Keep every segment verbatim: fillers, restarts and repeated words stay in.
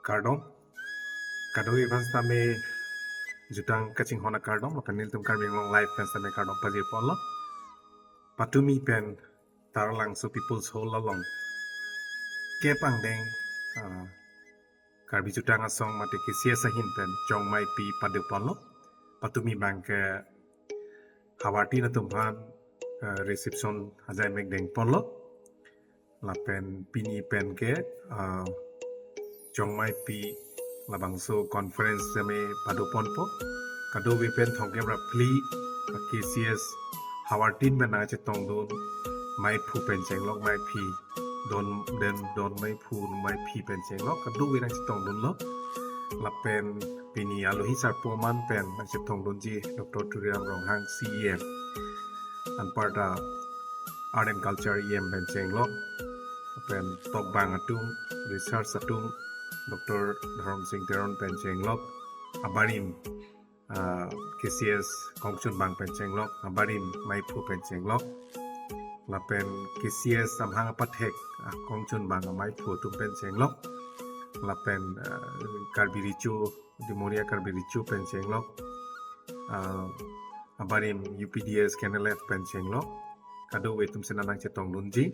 Kardom. Kadokave aphan sitame jutang kachinghon akardom, lapen nelitum Karbi Anglong Live pen sitame kardom pajir ponlo. Patumi pen Taralangso People's Hall along kep angdeng, ah, Karbi Jutang Asong mate K C S ahin pen Chongmaipi pado ponlo. Patumi abangke havartin atum aphan, eh, reception ajai mek deng ponlo. Lapen pini pen ke, eh, Chongmaipi labangso conference sitame pado ponpo. Kadokave pen thomkep ra phli, eh, K C S havartin pen nangchetongdun maiphu pen chenglok, maiphi don, den don maiphu, maiphi pen chenglok, kadokave nangchetongdunlo. Lapen pini alohi sarpo aman pen nangchetongdunji Doctor Tuliram Ronghang, C E M. Anparta Art and Culture E M pen chenglok. Lapen tokbang atum, research atum, Doctor Dharamsing Teron pen chenglok. Abarim, ah, K C S kongchunbang pen chenglok, abarim maiphu pen chenglok. Lapen K C S amahang apathek, ah, kongchunbang amaiphu atum pen chenglok. Lapen, ah, Karbi Recho, Dimoria Karbi Recho pen chenglok. Ah, abarim U P D S, K N L F pen chenglok. Kadokave atum si nangchetongdunji.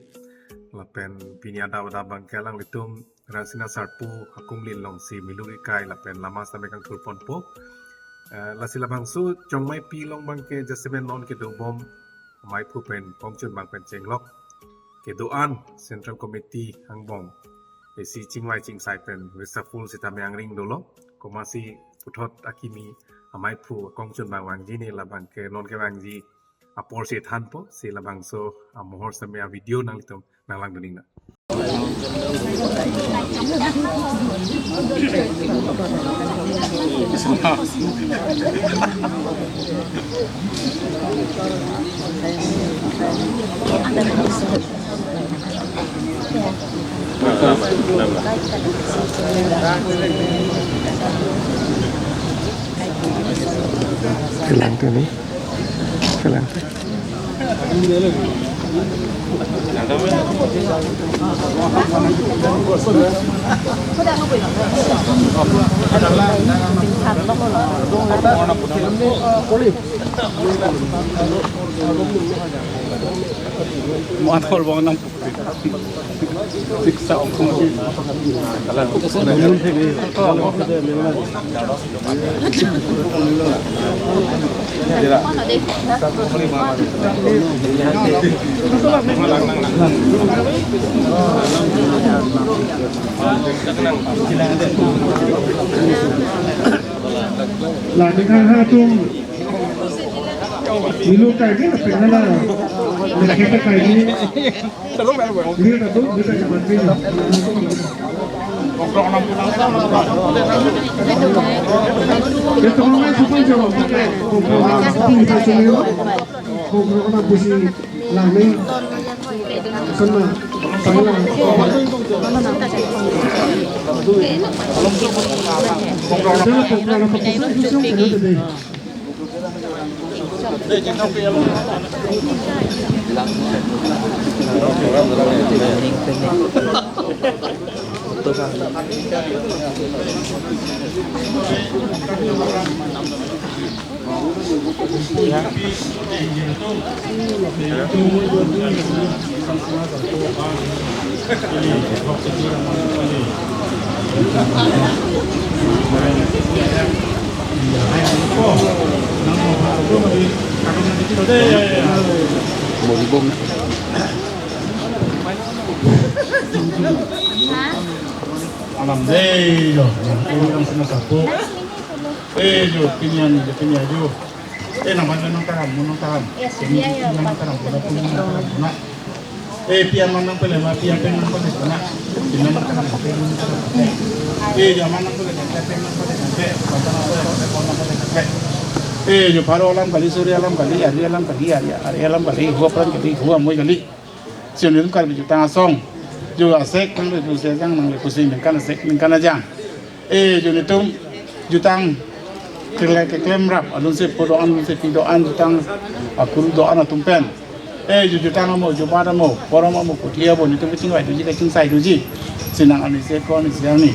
Lapen pini adap adap abangke alanglitum Rangsina Sarpo akumlin alongsi miluk ikai lapen lama sitame kangthur ponpo. Eh, lasi labangso Chongmaipi along abangke jasemet non kedobom maiphu pen kongchunbang pen chenglok, kedo-an Central Committee angbong isi chingvai chingsai pen reshuffle sitame angring dolo. Komatsi puthot akimi amaiphu kongchunbang vangji ne labangke non kevangji apor si thanpo, si labangso amohor sitame avideo nanglitum nanglangdun iknang. Kelang tu ni. Kelang tu. Muan hol bong nang. La dengan ha tum milu kaji, la penala, la kita kaji. Ini satu, ini satu. Betul, orang suka jawab. Betul, orang pusi langni. Sana, sana. Sana, sana. Alam dei jo, yang orang sana satu. Eh jo, pinian jo, pinian jo. Eh, nama nang taram, nang taram. Iya, iya, iya. Nang taram, nang taram, nang taram. Eh, pian manang pele ma, pian pen nang pele ma. Pian nang taram, pian nang taram. Eh, jo manang pele, pian pen nang pele, pian pen nang pele. Eh, jo pharo alam kali, suri alam kali, ari alam kali, ari, ari alam kali, hua pran kali, hua moi kali. Sini nelitum Karbi Jutang Asong. Jo asek nangli pusi ajang, nangli pusi ningkan asek, ningkan ajang. Eh, jo nelitum jutang keklem, keklem rap, alun se po do-an, alun se pi do-an, jutang akuru do-an atum pen. Eh, jo jutang amo, jo bat amo, porom amo, puthi amo, nelitum kachingvai doji, kachingsai doji. Sinang ani se ko ani se ani.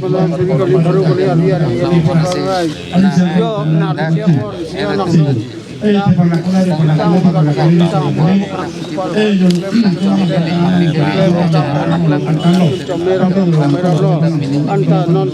Kono sini kali baru kali ali ali kali baru. Yo, na, siapa? Siapa nak? Eh, te pernah kena, te pernah kena, te pernah kena, te pernah kena. Eh, yung, anta non,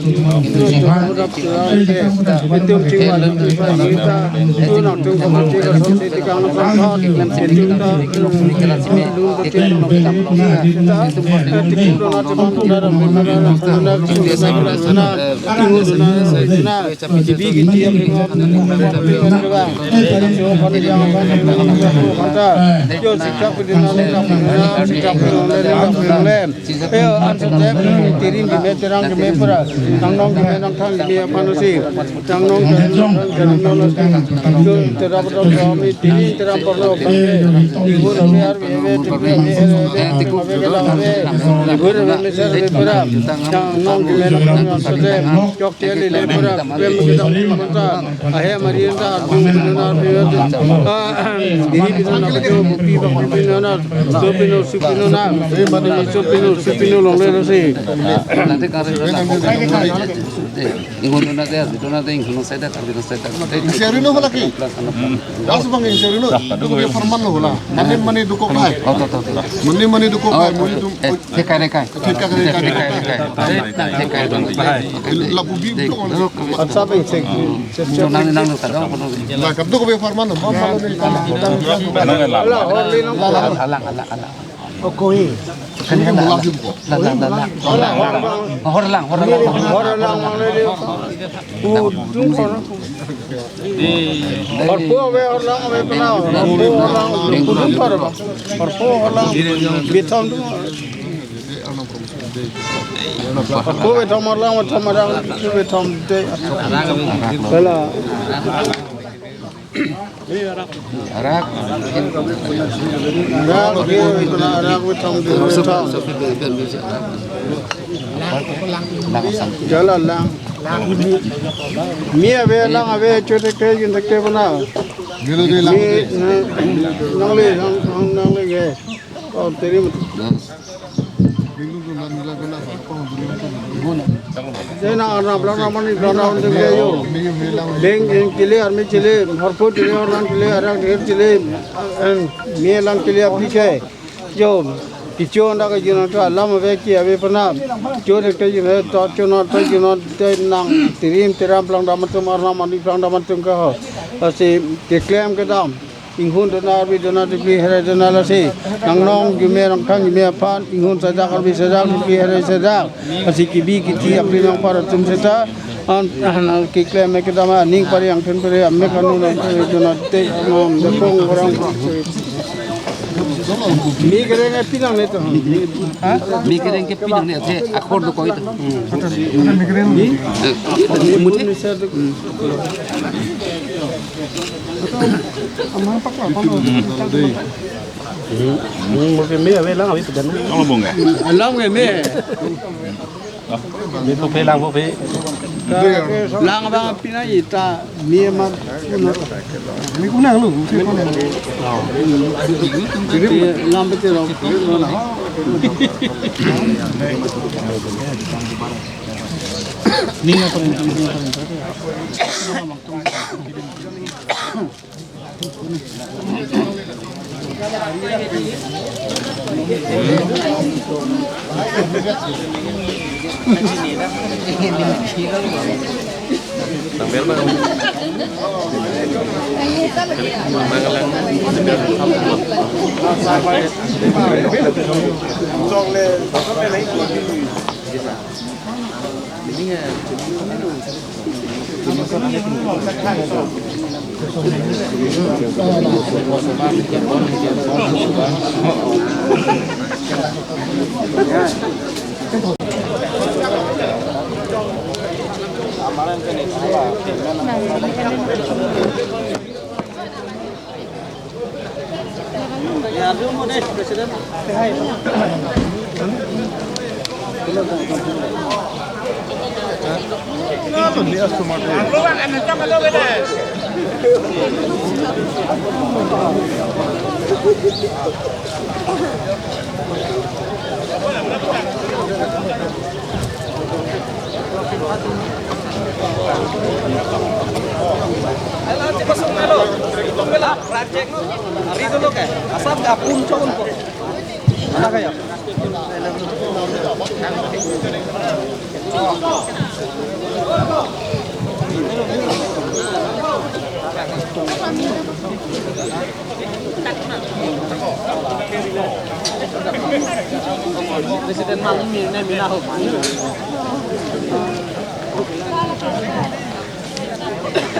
Ahem ari anta arjun pinona arjun, ah, diri pinona, bupi bang pinona, so pino, su pinona, mane so pino, su pino longle lasi. Inghun nona de, arjun nona de, inghun sai de, arjun sai de. Insiari no hala ki? Das bang insiari no. Itu dia formal lo lah. Mane mane dukok ai. Oh, to, to, to. Mane mane dukok ai. Mane tum. Eh, thekai, thekai. Thekai, thekai. Thekai, thekai. Labu bi ko. Asa bang sek. Nang, nang, nang, kadang, kadang. Lah, kadang ko be formal lo. Alang, alang, alang. Okoi. Kani kan alang. Alang, alang, alang. Horlang, horlang. Horlang, horlang. Horpo ave, horlang ave pina. Horpo, horlang, kudum par ba. Horpo, horlang, bithom tu. Horpo bithom, horlang bithom, horlang bithom te. Bela. Arak. Arak, arak bithom te, bithom. Jalan lang. Mi ave lang ave, chote ke jin te ke bana. Mi, na, nang le, nang, nang, nang le ke. Oh, teri mut. Dei na arnam lang arnam ani lang arnam dei ke yo. Beng, beng chele, arme chele, horpo chele, horlang chele, arak dher chele, en, mi lang chele aphi ke. Yo, kicho anda ka jino to alam ave ki ave pina. Cho de ke jino to cho no to jino te nang tirim tiram plang dam atum arnam ani plang dam atum ke ho. Lasi keklem kedam. Inghun dona arvi dona dipli here dona lasi. Nang nong jume nang khang jume aphan. Inghun sajak arvi sajak dipli here sajak. Lasi kibi kithi apri nang par atum seta. An, an, keklem kedam aning pari angthin pari amek anu nang dona te nang dekong orang. Mi kereng ke pinang ne to. Ha? Mi kereng ke pinang ne the akhor do koi to. Mi? Eh, muthe. Ama pakla pano. Hmm, mungkin mi ave lang ave pedan. Kamu bunga? Lang mi. Di pupe lang pupe. Lang abang pina ita mi ma. Ini kunang lo. Lam bete lo. Ni apa ni?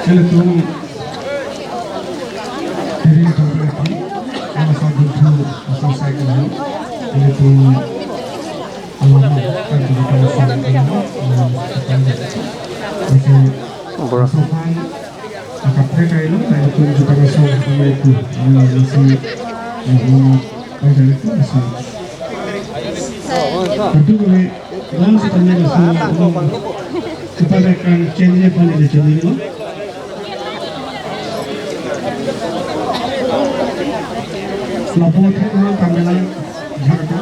Ilitum Tiring Tongkrepi, Rasa Binthu, Rasa Saikul, ilitum alama kan di Rasa Binthu, Rasa Bora. Sopan, akaprek kailo, ilitum juta rasa itu, ini isi, ini, ini, ini, ini, Tentu kami langsung kami langsung kepada kan channel apa nih channel ini? Lapor ke orang Tangerang, Jakarta.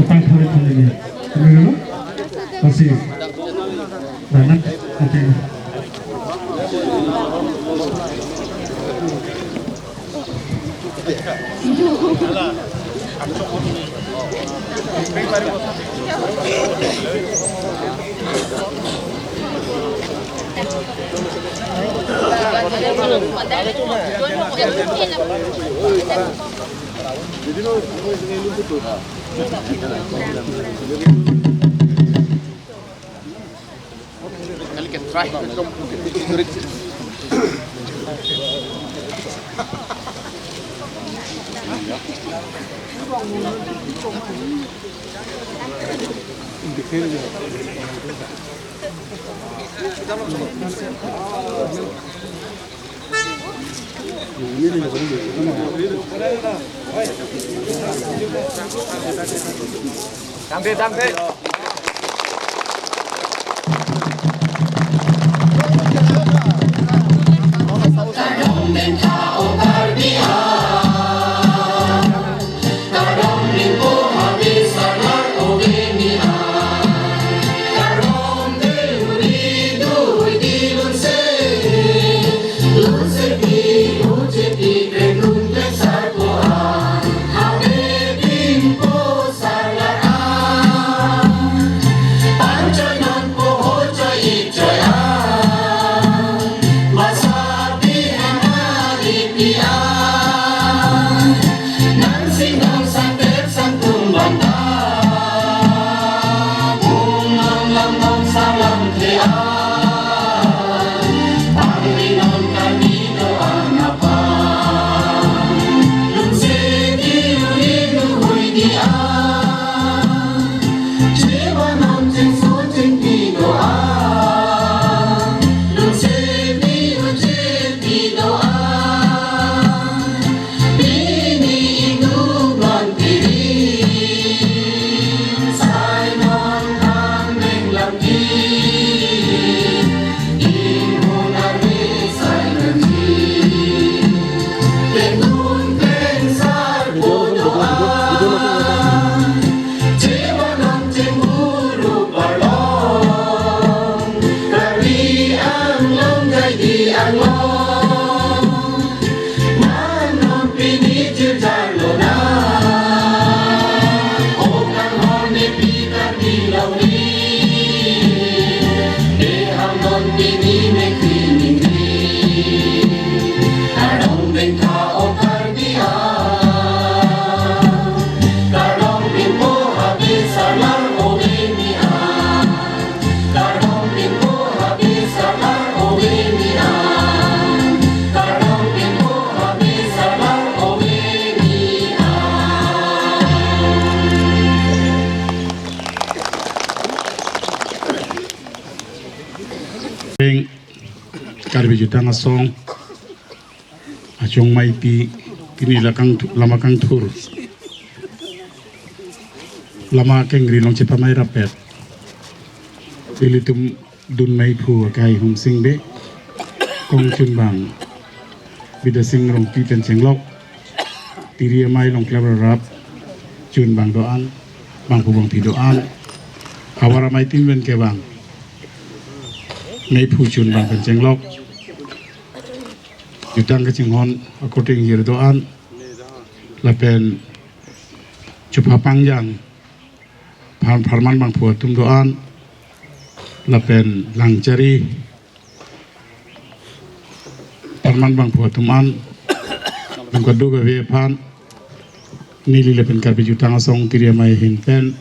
Tang thore thore dia. Terus, masih. Banyak, oke. Dangte, dangte. Karbi Jutang Asong achongmeipi, pini lakang, lama kangthur, lama kengri along chepamai rapet. Ilitum dun meiphu akai Humsing Bey, kongchunbang Bidya Sing Rongpi pen chenglok, Tiri Amei along klem rap chunbang do-an, bangphu bangphi do-an, havar amei tin pen kevang meiphu chunbang pen chenglok, jutang kachinghon akorte ingjir do-an, lapen chupha pangjang phan pharman bangphu atum do-an, lapen langchari pharman bangphu atum an, lapen kadokave aphan, neli lapen Karbi Jutang Asong Tiri Amei ahin pen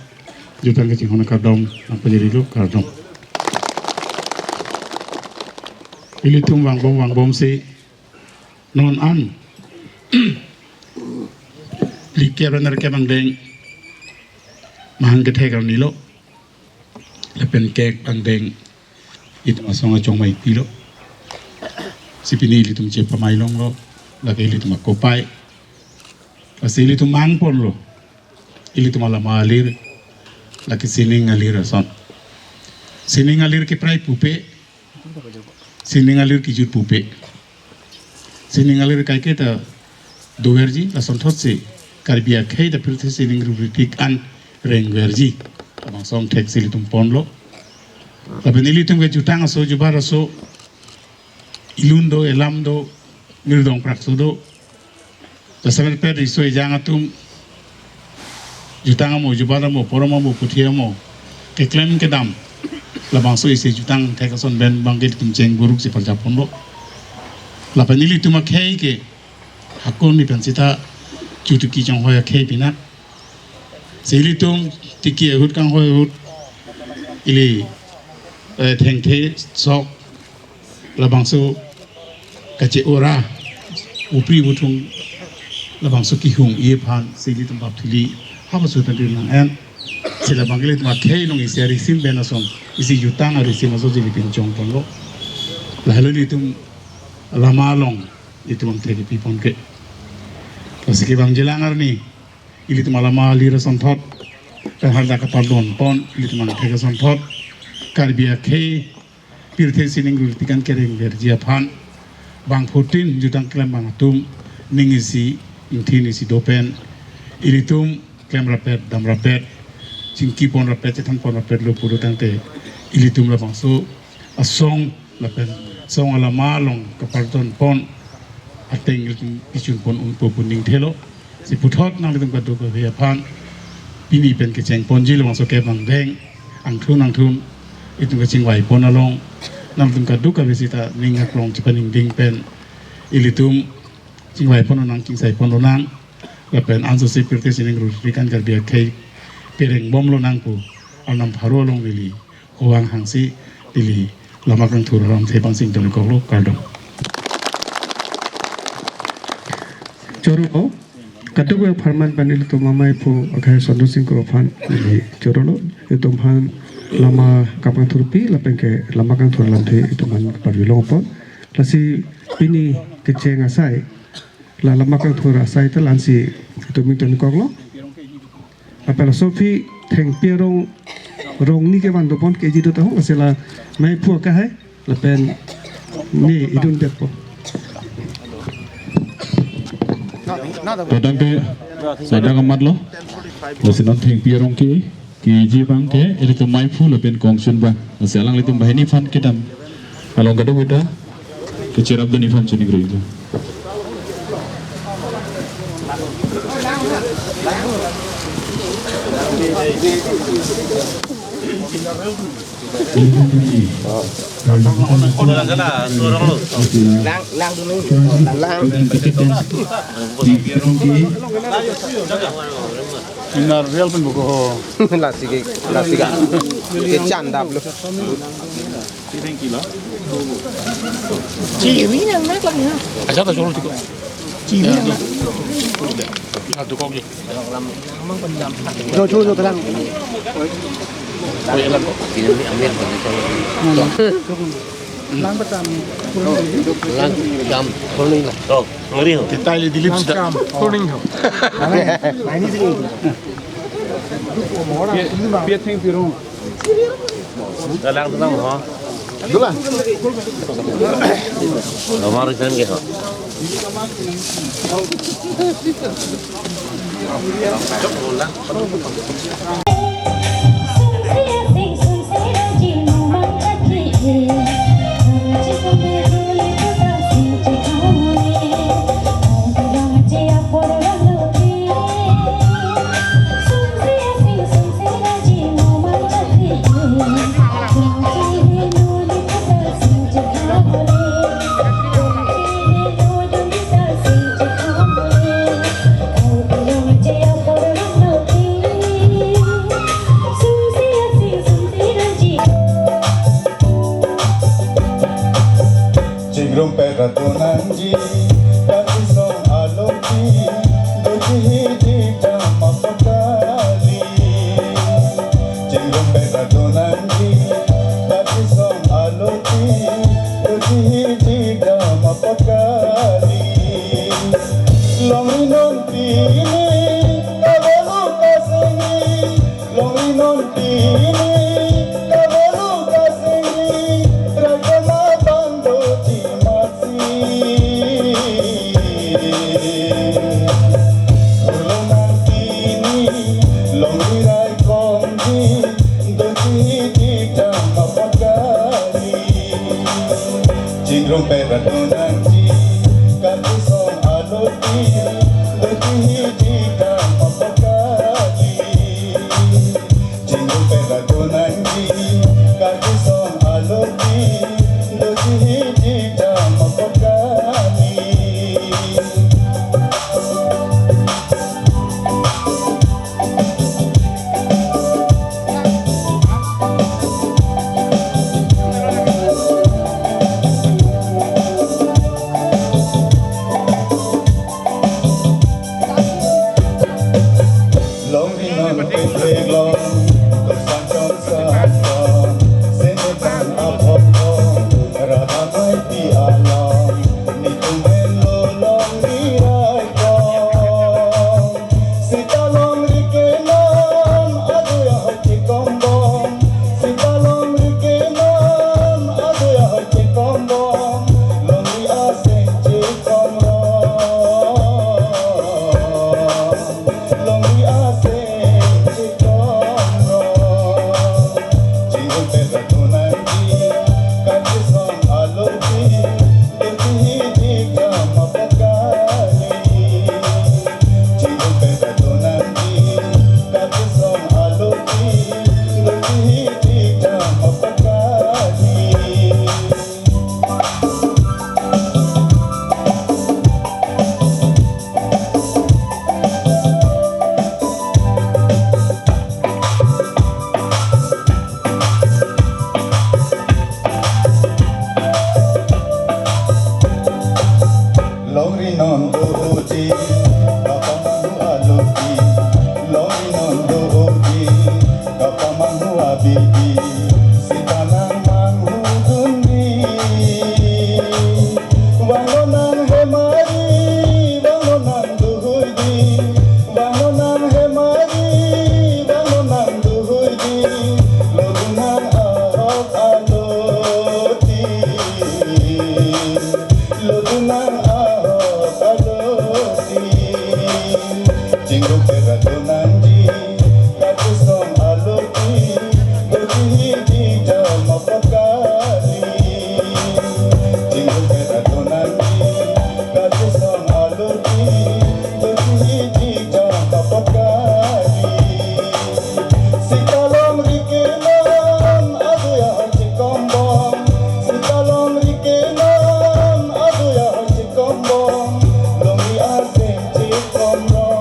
jutang kachinghon akardom nangpajirilo, kardom. Ilitum vangbom vangbomsi non an phlikep ra nerkep angdeng mahang kethek arnilo, lapen kek angdeng itum asong achong mai pilo. Si pini ilitum chepamai longlo, lake ilitum akopai. Lasi ilitum mangponlo, ilitum alama alir, lake sining alir ason. Sining alir keprai pupe, sining alir kijut pupe. Sining alir kaike ta doverji, lasonthotsi Karbi akhei ta pirthe sining ruritik an rengverji. Labangso angthek si ilitum ponlo. Lapen ilitum ke jutang aso, jubat aso, ilun do, elam do, mirdong prakso do. Jasemet pet riso ejang atum jutang amo, jubat amo, porom amo, puthi amo keklem kedam, labangso isi jutang thek ason pen bangke ilitum cheng buruk si parjap ponlo. Lapen ilitum akhei ke hakon ni pen sita chutuki chonghoi akhei pinak. Si ilitum tiki ahut kanghoi ahut ili, eh, thengthe sok labangso kache-ora upri buthung labangso kehung-i aphan si ilitum bap thili haba sutan nang-en. Si labang ilitum akhei along isi arisim pen ason, isi jutang arisim ason si ili pinchong ponlo. Lahelo ilitum alama along ilitum angthek pi pon ke. Lasi kevangjilang arni ilitum alama alir asonthot, pen hala kapardon pon ilitum angthek asonthot, Karbi akhei pirthe sining ruritik an kerengverji aphan, bangphutin jutang klembang atum ning isi ingthin isi do pen ilitum klem rapet, dam rapet, chingki pon rapet, chethan pon rapetlo pulo tangte, ilitum labangso asong lapen song alama along kapardon pon ateng ilitum pichun pon unpo pu ning thelo. Si puthot nanglitum kadokave aphan pini pen kecheng ponji labangso kevang deng angthun angthun itum kachingvai pon along, nanglitum kadokave sita ning aklong chepaningding pen ilitum chingvai pon lonang, chingsai pon lonang. Lapen ansose pirthe sining ruritik an Karbi akhei perengbom lonang pu arnam pharo along neli hovang hangsi neli lama kangthur alamthe pangsing toni koklo, kardom. Choro, kadokave apharman pen ilitum ameiphu akhai Sondro Sing Kro aphan neli chorolo, itum aphan lama kapangthurpi lapen ke lama kangthur alamthe itum aphan parvilong pon. Lasi pini kecheng asai, la lama kangthur asai ta la-ansi itum ington koklo. Lapen laso aphi thengpi arong, rong ni kevang do pon, keji do tahong, lasi la meiphu akhai lapen ne idun detpo. To tangte sadak amatlo. Lasi non thengpi arong ke, keji abang ke ilitum meiphu lapen kongchun abang. Lasi alanglitum banghini aphan kedam along kadokave ta kecherap dun aphan choningri. Lang, lang dulu. Lang. Ina real pen buko. Lasi ke, lasi ke. Ke chandap lo. Chini nang nak lagi na. Acha ta cholo tiko. Chini nang nak. Ina tu kok ni. Jo, jo, jo, terang. Lang betam. Lang jam kuning lah. Oh, ngeri ho. Kita ili dilip sudah. Kuning ho. Pia, pia theng pirong. Dalang dalang ho. Dula. Nomor isan ke ho. Chingrumpet rat do nangji, kachisong alongsi, doji hidi dam apot kali. Chingrumpet rat do nangji, kachisong alongsi, doji hidi dam apot kali. Longri non pini, kabolu kasengri, longri non pini, kabolu kasengri, ragana bando chimasi. Kurlonang pini, longri rai kongji, doji hidi dam apot kali. Chingrumpet rat do nangji, kachisong alongsi, doji hidi dam apot kali. Chingrumpet rat do nangji, kachisong alongsi, doji hidi dam apot kali. Longri non peplek long, kosan chongsan long, sene pan aphok long, rada mai pi along, nitum henlo longri rai kong. Sita longri keman, aduya hoche kombong. Sita longri keman, aduya hoche kombong. Longri aseng che komrong. Longri aseng che komrong. Chingrumpet rat do nangji, kachisong alongsi, doji hidi dam apot kali. Chingrumpet rat do nangji, kachisong alongsi, doji hidi dam apot kali. Longri non doji, kapamanghu alongsi. Longri non doji, kapamanghu abibi. Sita nangmanghu dunri. Vanglo nang hemari, vanglo nang duhuidi. Vanglo nang hemari, vanglo nang duhuidi. Lodu nang ahok aloti. Lodu nang ahok aloti. Chingrumpet rat do nangji, kachisong aloti, doji hidi dam apot kali. Chingrumpet rat do nangji, kachisong aloti, doji hidi dam apot kali. Sita longri keman, aduya hoche kombong. Sita longri keman, aduya hoche kombong. Longri aseng che komrong.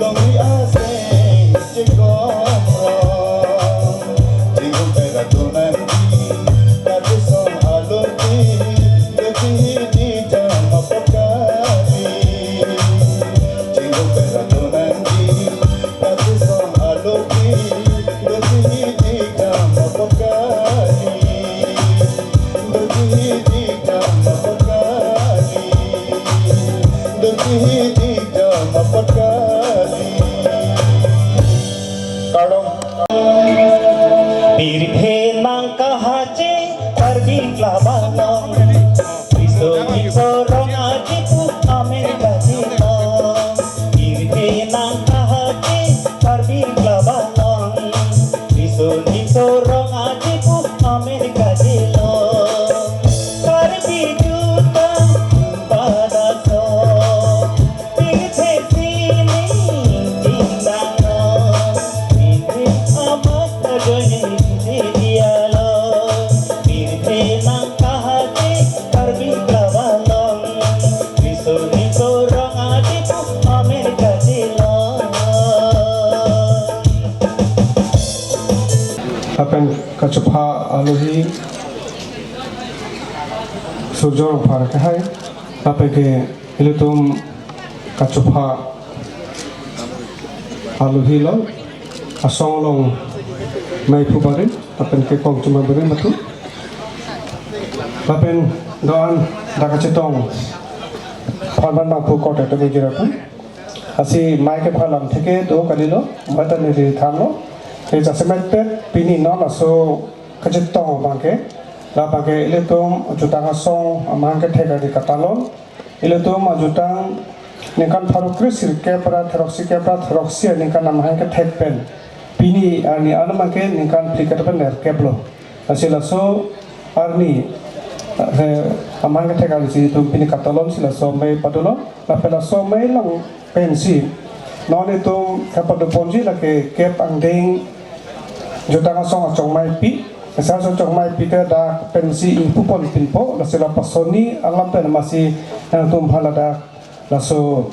Longri aseng che komrong. Chingrumpet rat do nangji, kachisong aloti, doji hidi dam apot kali. Chingrumpet rat do nangji, kachisong aloti, doji hidi dam apot kali. Doji hidi dam apot kali. Doji hidi dam apot kali. Pirthe nang kahache Karbi Anglong. Riso-miso rong aji pu amen kachilong. Pirthe nang kahache Karbi Anglong. Riso-miso rong aji pu amen kachilong. Karbi jutang badaso. Lapen kachopha alohi Surjya Rongphar kehai, lapen ke ilitum kachopha alohi lo, asong along meiphu barim, lapen ke kongchuma barim atum. Lapen do-an dak kachetong aphan bangphu korte atum, ingjir atum. Lasi mei kephalam theke do kalilo, mei ta neli thanlo. Ke jasemet pet pini non aso kachetong abangke, labangke ilitum jutang asong amahang kethek arni katalon. Ilitum ajutang ningkan pharo kre sirkep ra therok sikep ra therok si aningkan amahang kethek pen pini arni anam ke ningkan phlikep pen nerkep lo. Lasi laso arni, eh, amahang kethek arni si itum pini katalon si laso mei padolo. Lapen laso mei along pensi non itum kapadoponji lake kep angdeng jutang asong achongmeipi, asa asong chongmeipi ke dak pensi ingpupon pinpo, lasi lapasoni alam pen masi nangtum aphan ladak laso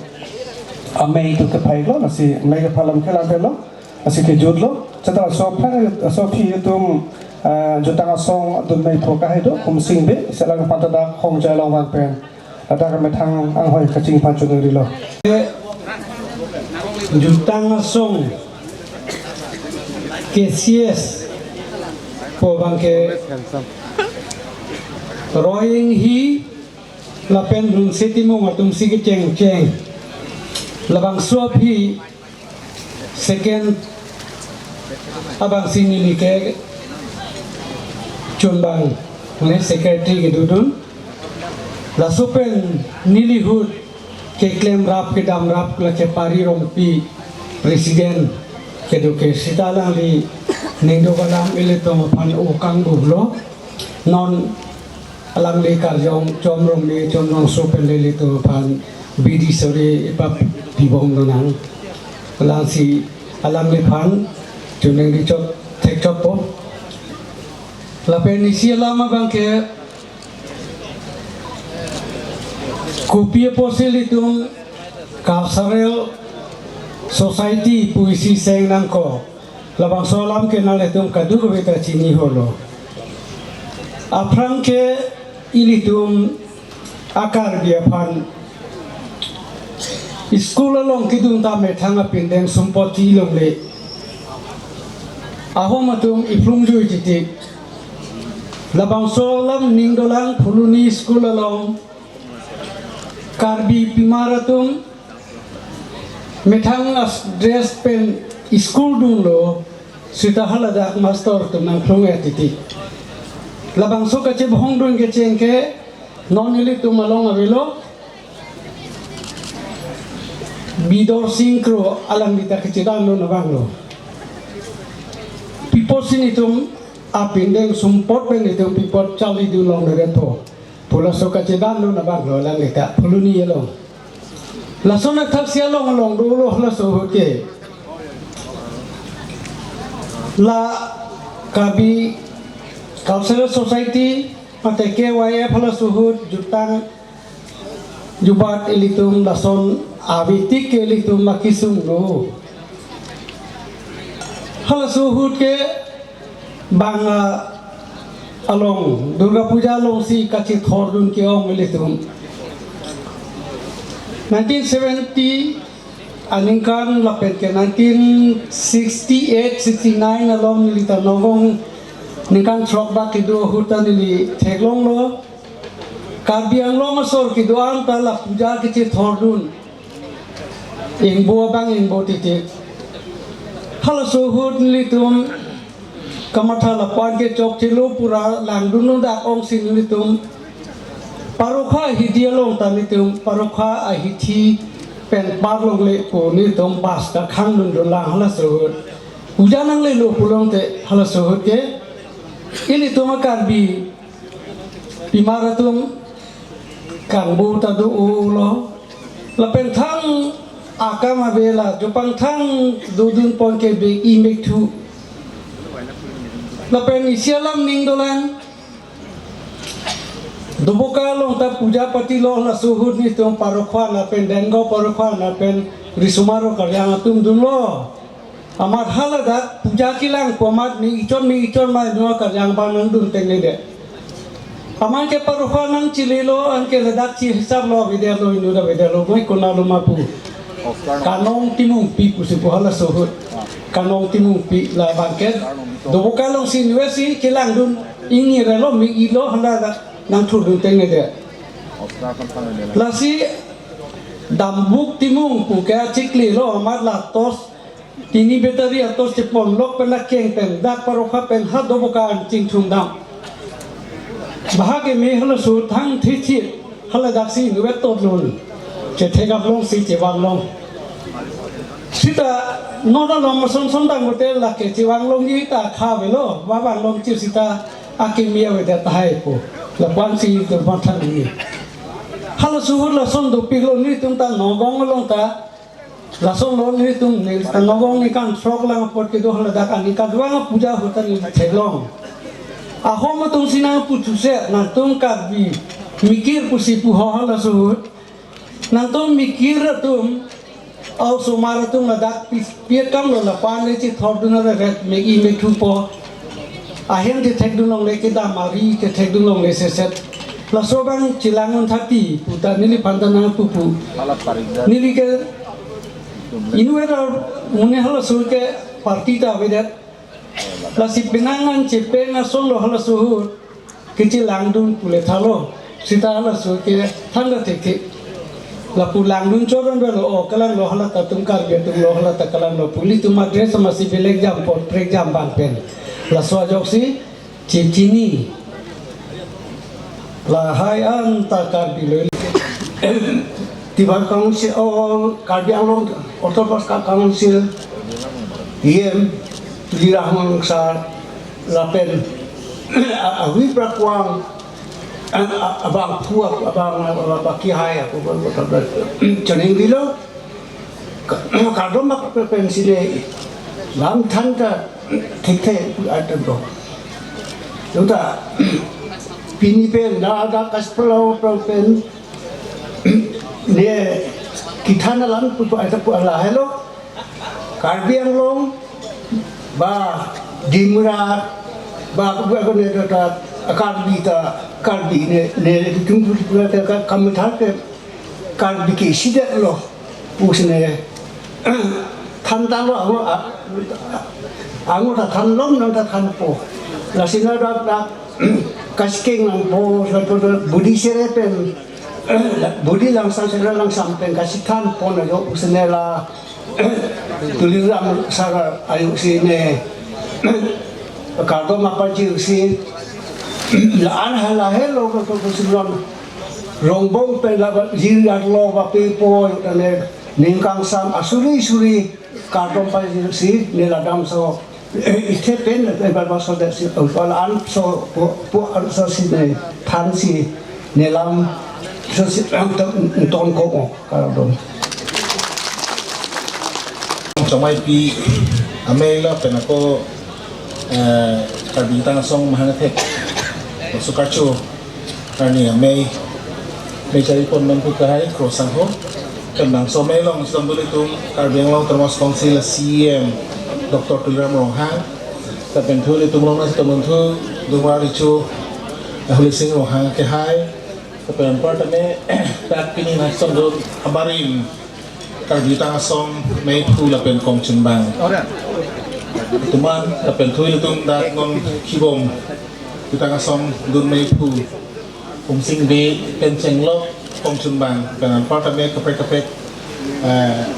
amei itum kephai lo, lasi mei kephalam ke ladak lo, lasi kejut lo. Seta laso aphan, laso aphi itum, ah, jutang asong adun meiphu kahai do, Khumsing Bey, selang panta dak Hongjai along vang pen ladak amethang anghoi kaching aphan choningri lo. Jutang asong K C S pu abangke Roying Hi lapen Lunse Timung atum si kechengcheng. Labangso aphi second abang si neli kechun abang, ne secretary kedodun. Laso pen neli ahut keklem rap kedam rap lake Pari Rongpi president kedo ke, seta alangli ning do-an alam ilitum aphan okang bublo. Non alangli karjong Chom Rongme, Chom Rongso pen ilitum aphan bidi sore ipap pibom nonang. Lasi alangliphan choningri chot thek chotpo. Lapen isi alam abangke kopi apotsi ilitum cultural society pu isi seng nangkok. Labangso alam ke nanglitum kadokave ta chini holo. Aphrang ke ilitum a-Karbi aphan school along kedun ta methang apindeng sumpot ti longle. Ahom atum iphlung jui titi. Labangso alam ning dolang, Phuloni school along Karbi pimar atum methang a-dress pen school dunlo, seta haladak master atum nangphlung-et titi. Labangso kachebohong dun kecheng ke non ilitum along avelo, Bidor Sing Kro, alangli ta kachedandun abang lo. Pi apotsi netum apindeng sumpot pen netum pi apot charlidun longledetpo pu laso kachedandun abang lo alangli ta Phuloni along. Laso athak si along along dolo laso ahut ke. La Karbi Cultural Society mate K Y F halaso ahut jutang jubat ilitum lason ave tik ke ilitum makisung do. Halaso ahut ke bang, ah, along Durga Puja along si kachethordun ke-ong ilitum. Nineteen seventy aningkan lapen ke nineteen sixty-eight sixty-nine along neli ta Nagaon ningkan throk bak kedo ahut ta neli theklonglo. Karbi Anglong asor kedo-an ta la puja kachethordun. Ingbo abang ingbo titi. Halaso ahut nelitum kamatha lapu-an ke chokchelo pura langdunlo, dak ongsi nelitum parokha ahidi along ta nelitum parokha ahithi pen parlongle pu nelitum bus ta khangdundun lang halaso ahut. Puja nanglelo pulote halaso ahut ke ilitum a-Karbi pimar atum kangbo ta do-olo. Lapen thang akam avela jopang thang dodun pon ke bek-i mekthu. Lapen isi alam ning dolang. Doboka along ta puja patilo, halaso ahut nelitum parokha lapen Dengaon parokha lapen Risomar Karjang atum dunlo. Amat haladak puja kelang pu amat me-ichot me-ichot ma inut Karjang abang nangdun tengnede. Amat ke parokha nangchilelo, anke ladak chihisaplo, avedetlo, inut avedetlo, mai konatlo ma pu. Kanong Timungpi pusi pu halaso ahut. Kanong Timungpi labang ke Doboka alongsi inutsi kelangdun, ingnirelo, me-ilo, haladak nangthurdun tengnede. Lasi Dambuk Timung pu ke achiklelo, amat latos tini battery atos cheponlok pen akeng pen dak parokha pen ha Doboka an chingthum dam. Bahake me halaso thang thithit haladaksi inut totlo. Chethek aplongsi chevanglong. Sita non along ason son dang bote lake chevanglongji ta kha avelo, vavanglong che sita akimi avedet tahai pu. Lapu-ansi turban than ni. Halaso ahut lason dopiklo, nelitum ta Nagaon along ta lasonlo, nelitum neli ta Nagaon ningkan throk lang apot kedo haladak aningkan dua puja ahut ta neli theklong. Ahom atumsi nangputhuse, nangtum Karbi mikir pusi puho halaso ahut. Nangtum mikir atum, a-osomar atum ladak pi-, pi akamlo, lapu-an le chethordun averet, me-i methupo. Ahem chethekdun longle, kedam ari chethekdun longle seset. Laso abang chelang-un thati pu ta neliphan ta nangpupu. Neli ke inut amonit halaso ke party ta avedet. Lasi penang an chepeng asonlo halaso ahut. Kechelangdun pule thalo. Sita halaso ke than ta thekthe. Lapu langdun choron dolo, o kalanglo, hala ta atum Karbi atumlo, hala ta kalanglo pu ilitum a-dress masi belek jam pot prek jam bang pen. Laso ajoksi chechini. Lahai anta Karbi lo. Tivar Council, o, Karbi Anglong Autonomous Council E M Tuliram Ronghang sir lapen a-, awi prakwang, a-, a-, abangphu, abang, abang, abang kehai, ako, ako, ako, ako, chaning dilo. Ka-, kardom bak pe pensi le lam than ta thekthe atum do. Jongta pini pen da da kaspelo pro pen ne kethan alam pu pu ata pu lahelo. Karbi Anglong ba Dimra ba pu pu ne ta Karbi ta Karbi ne ne tung pu pu ta ka-, kamatha ke Karbi ke sidetlo. Pusne than tanglo, ango, a-, ango ta thanlong, nang ta thanpo. Lasi na dak dak kaskeng nangpo, so, so, so, budi sere pen, budi langsam sere langsam pen kasi thanpo na jo, pusne la Tuliram sir ajoksi ne kardom apar jirsi la-an halahelo ko ko simron rongbong pen la jir arlo ba pe po ne ningkangsam asuri suri kardom pajirsi ne ladamso, eh, ithe pen, eh, barbaso dasi, eh, la-anso po, po anso si ne thansi ne lamso si ang ton, ton ko mo kardom. Chongmeipi amei lapen ako, eh, Karbi Tang Asong mahang thek Sukarcho arni amei, mei chari pon man pu kahai Kro Sangho. Pen bangso amei along si dam dun itum Karbi Anglong Autonomous Council C E M Doctor Tuliram Ronghang. Lapen thu ilitum along nangchetongdun thu Dumra Recho, eh, Holising Ronghang kehai. Lapen anparta me dak pini nangchetongdun abarim Karbi Tang Asong meiphu lapen kongchunbang. Tuman lapen thu ilitum dak non kibom Karbi Tang Asong dun meiphu Umsing Bey pen chenglok kongchunbang pen anparta me kaprek kaprek, eh,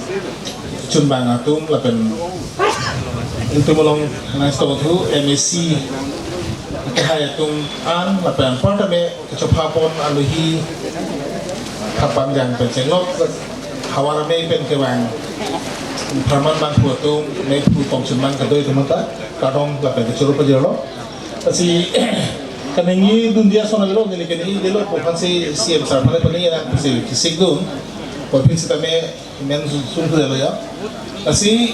chunbang atum lapen Itum along nangsto thu M A C kehai atum an lapen anparta me kechopha pon aluhi thapang jang pen chenglok havar me pen kevang pharman bangphu atum me phu kongchun man kadoi atum ta kardom lapen kechoro pajirlo. Lasi kaningje dunji ason avelo, neli kaningje lo, apotsi C M sir aphan neli kaningje nangsi kisik dun. Apotsi sitame men sum sum lo ya. Lasi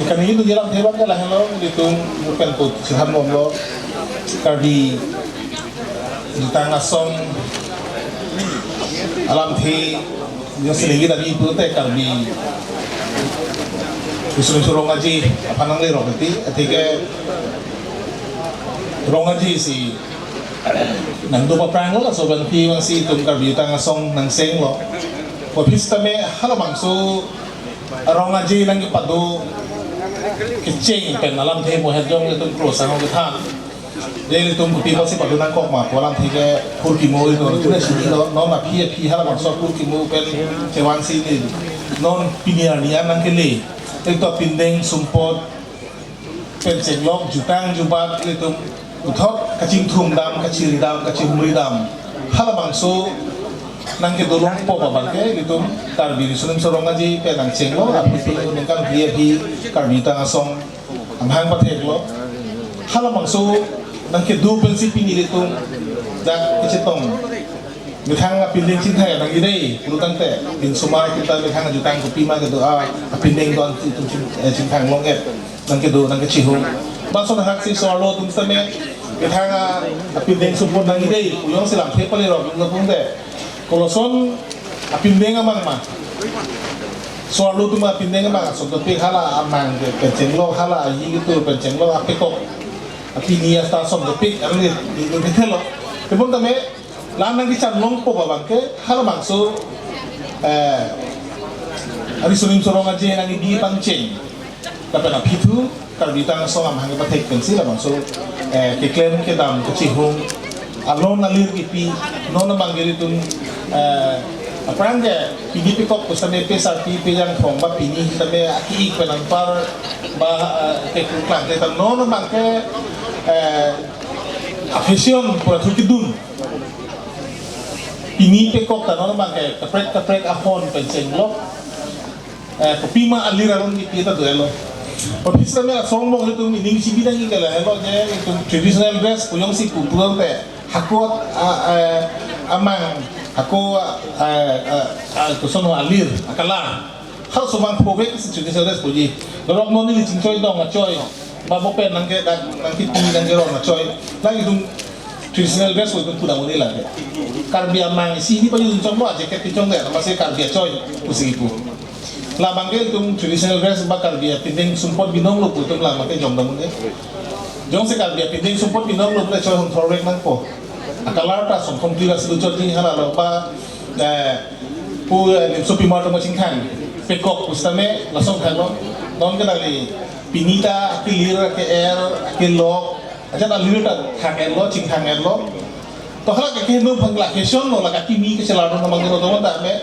kaningje dunji alamthe abang ke lahenlo, itum pen put sithan bomlo. Karbi Jutang Asong alamthe yang sering kita di pute Karbi Riso Nimso Rong Aje aphan nanglerok ti, atike Rong Aje si nangdo paprang lo, laso abangpi bangsi itum Karbi Jutang Asong nangchenglo. Apotsi sitame halabangso Rong Aje nangkepado kecheng pen alamthe mo het jong itum cross ang kethan. Dei itum kopi apotsi pado nangkok ma pu alamthe ke phurkimo itum tu na sini lo, non aphi aphi halabangso phurkimo pen chevansi neli non pini arni an nangkele. Itum apindeng sumpot pen chenglok, jutang jubat itum puthot kachingthum dam, kachiri dam, kachihumri dam. Halabangso nangkedo longpo abang ke itum Karbi Riso Nimso Rong Aje pen nangchenglo, aphi ningkan aphi aphi Karbi Jutang Asong amahang patheklo. Halabangso nangkedo pensi pini itum dak kechetong methang apindeng chingthang nangji dei pulo tangte, pinsomar kita methang jutang kopima kedo a apindeng don itum ching, eh, chingthang long-et nangkedo nangkechihum. Bangso nahak si so-arlo atum sitame methang apindeng sumpot nangji dei pu jongsi lamthe palerok lo pute, koloson apindeng amang ma, so-arlo atum apindeng amang ason dopik, hala amang ke pen chenglok, hala aji ketur pen chenglok, apekok apini asta ason dopik arni di di thelo. Tebon tame la nangkechan longpo abang ke halabangso, eh, Riso Nimso Rong Aje nangkebi pangcheng. Lapen aphi thu Karbi Jutang Asong amahang kepathek pensi labangso, eh, keklem kedam kechihum alon alir kipi, non abang ke itum, eh, aphrang ke pini pekok pu sitame pe sarpi pe jangphong ba pini sitame aki-ik pen anpar ba, eh, kekuklang ke ta non abang ke, eh, a-fashion pura thu kedun. Pini pekok ta non abang ke kaprek kaprek ahon pen chenglok. Eh, kopima alir aron kipi ta do-etlo. Apotsi sitame asong mong itum ining chibi nangji ke lahelo je itum traditional dress pu jongsi pu pulote hako a, eh, amang, hako a, eh, eh, a, koson alir, a-color. Halaso abang phovek si traditional dress puji. Norok non ili chingchoi dong achoi. Ba bo pen nangke dak nangkepi nangkerong achoi. Lake itum traditional dress pu itum pudam uni lake. Karbi amang isi hini pajutchotlo, a-jacket kechong dei, amatsi Karbi achoi pusi kipu. Labang ke itum traditional dress ba Karbi apindeng sumpot binonglo pu itum labang ke jongdam uni. Jongsi Karbi apindeng sumpot binonglo pu le choi hon thorvek nangpo. A-color ta songkhom tira si luchot ni halalo ba, eh, pu, eh, nimso pimar atum chingthang. Pekok pu sitame lason thanglo. Non ke dali pini ta akelir, ake-er, akelok, ajat alir ta thang-etlo, chingthang-etlo. To hala ke kehingno abang la fashion lo, la kakimi kechelar no abang no to ta me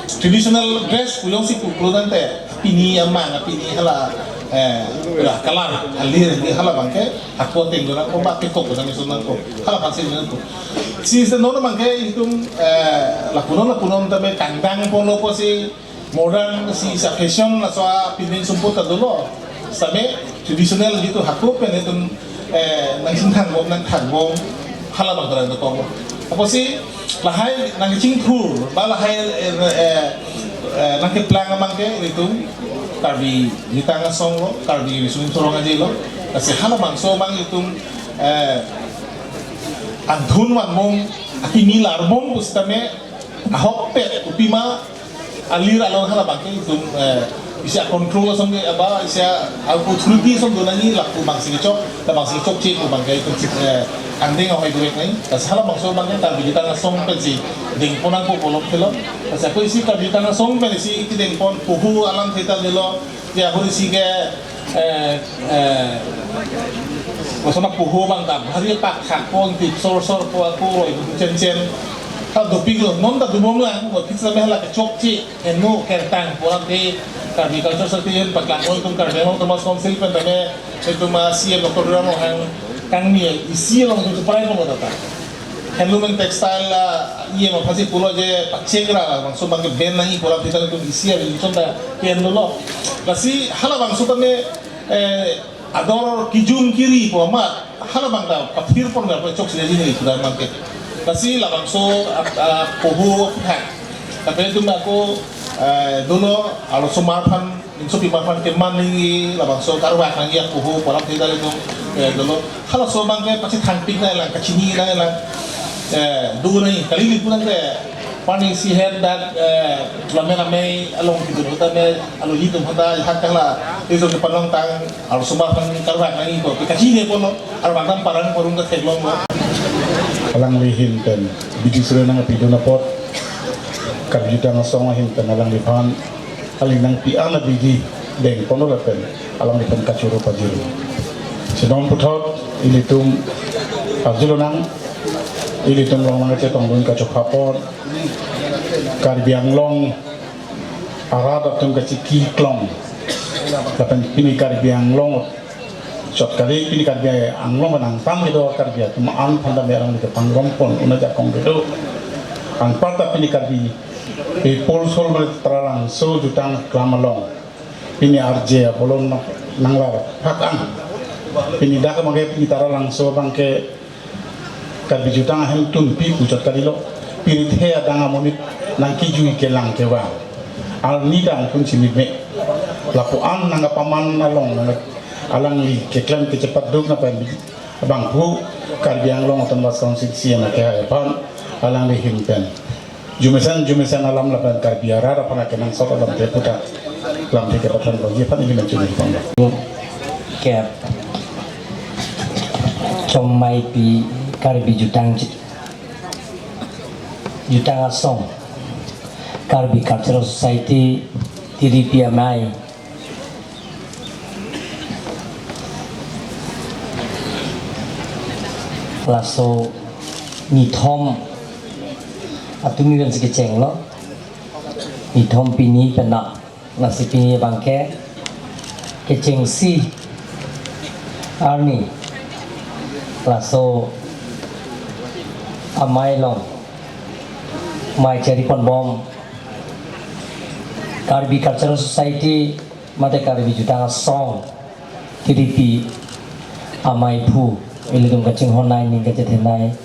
traditional dress pu jongsi pu pulo tangte pini amang, pini hala, eh, la color alir di halabang ke hako ateng do nangpo ba pekok do nangso nangpo, halabangsi nangpo. Si se non abang ke itum, eh, lapunon lapunon tame kangdang ponlo pusi modern si sa fashion laso apindeng sumpot ta dolo. Sitame traditional jitu hako pen itum, eh, nangchingthangbom nangthangbom halabang ta dokok. Apotsi lahai nangchingthur ba lahai, eh, eh, eh, nangkeplang abang ke itum Karbi Jutang Asong lo, Karbi Riso Nimso Rong Aje lo. Lasi halabangso abang itum, eh, anthun vanbom, akimi larbom pu sitame ahokpet kopima alir along halabang ke itum, eh, isi a-control ason ke ba isi a-authority ason do nangji lapu abangsi kechok, labangsi kechokche pu abang ke itum chik, eh, angdeng ahoi do-ek nangji. Lasi halabangso abang ke Karbi Jutang Asong pensi dengpon nangpo pulo thelo. Lasi ako isi Karbi Jutang Asong pen isi kedengpon poho alamthe ta dolo, ya ahut isi ke, eh, eh, kosona poho abang ta bhari pak thak pon tip sor sor po ako roi chen chen. Ta dopiklo, non ta dobomlang, bo thik same hala kechokche, henlo kertang, pulang ke Karbi Cultural Society paklang, oi tum Karbi Anglong Autonomous Council pen tame, itum a C M Doctor Tuliram Ronghang kangni isi along itum cheparai pon tata. Handloom and textile, ah, E M aphansi pulo je pachekra labangso abangke ban nangji pu alam thekthedetlo, itum isi avi inchon ta handloomlo. Lasi halabangso tame, eh, ador kijum kiri pu amat halabang ta pathir pon ga pu chokche ji ni pu da abangke. Lasi labangso ap-, ah, poho phak. Tapi itum ako, eh, dolo arlosomar aphan, ninsopimar aphan keman nangji, labangso karvak nangji apoho pu alam thekthedetlo, eh, dolo. Halaso abangke pachethangpik nanglang, kachini nanglang, eh, do nangji, kali lipu nangke, pani si het dak, eh, lame lame along kedo tame, alohi atum hata, hak hala, itum ke panong tang, arlosomar aphan karvak nangji ko, kachini ponlo, arvak dam parang porung ke theklonglo. Alangli ahin pen, bidi suri nangpidun apot, Karbi Jutang Asong ahin pen alangliphan, aling nangpi-an abidi deng ponlo lapen alangliphan kachoro pajir. Sedang puthot ilitum arjulonang, ilitum along nangchetongdun kachopha apot, Karbi Anglong arat atum kachiki klong. Lapen pini Karbi Anglong chot kali, pini Karbi Anglong nangpang kedo Karbi atum an aphan tame alangli kepangrum pon un ajakong kedo. Anparta pini Karbi, eh, Pulsol mane Taralangso Jutang Aklam along, pini R J apolon nanglar phak an. Pini dak abangke pini Taralangso abangke Karbi Jutang ahem tunpi pu chot kalilo. Pirithe adang amonit nangkijui kelang kevang, arni dang pun chimit me. Lapu-an nangkapaman along nang alangli keklem kechepatduk nangpen abangphu Karbi Anglong Autonomous Council C M akehai aphan alangli ahin pen jumesen jumesen alam lapen Karbi arat aphan akenangsot alamthe puta lamthe kepathan bangji aphan ili menchun panglo. Kep chomaipi Karbi Jutang Chit-, Jutang Asong, Karbi Cultural Society, Tiripi Amei, laso nithom atum iven si kechenglo, nithom pini pena. Lasi pini abangke kechengsi arni laso amei along mei chari ponbom Karbi Cultural Society mate Karbi Jutang Asong Tiripi ameiphu ilitum kachinghon nai ning kachethe nai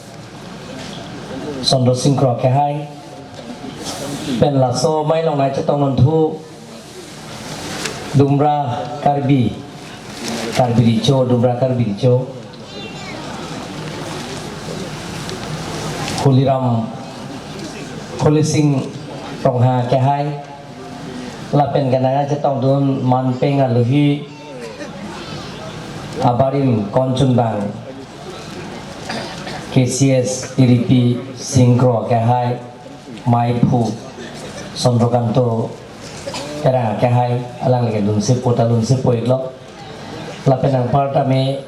Sondro Singkro akehai pen laso amei along nangchetongdun thu Dumra Karbi, Karbi Richo, Dumra Karbi Richo, Holiram, Holising Ronghang akehai, lapen ke nangchetongdun manpeng alohi abarim konchunbang K C S Tiripi Singkro akehai, meiphu Sondrokanto Terang akehai, alangli ke dunsi puta dunsi puiklo. Lapen anparta me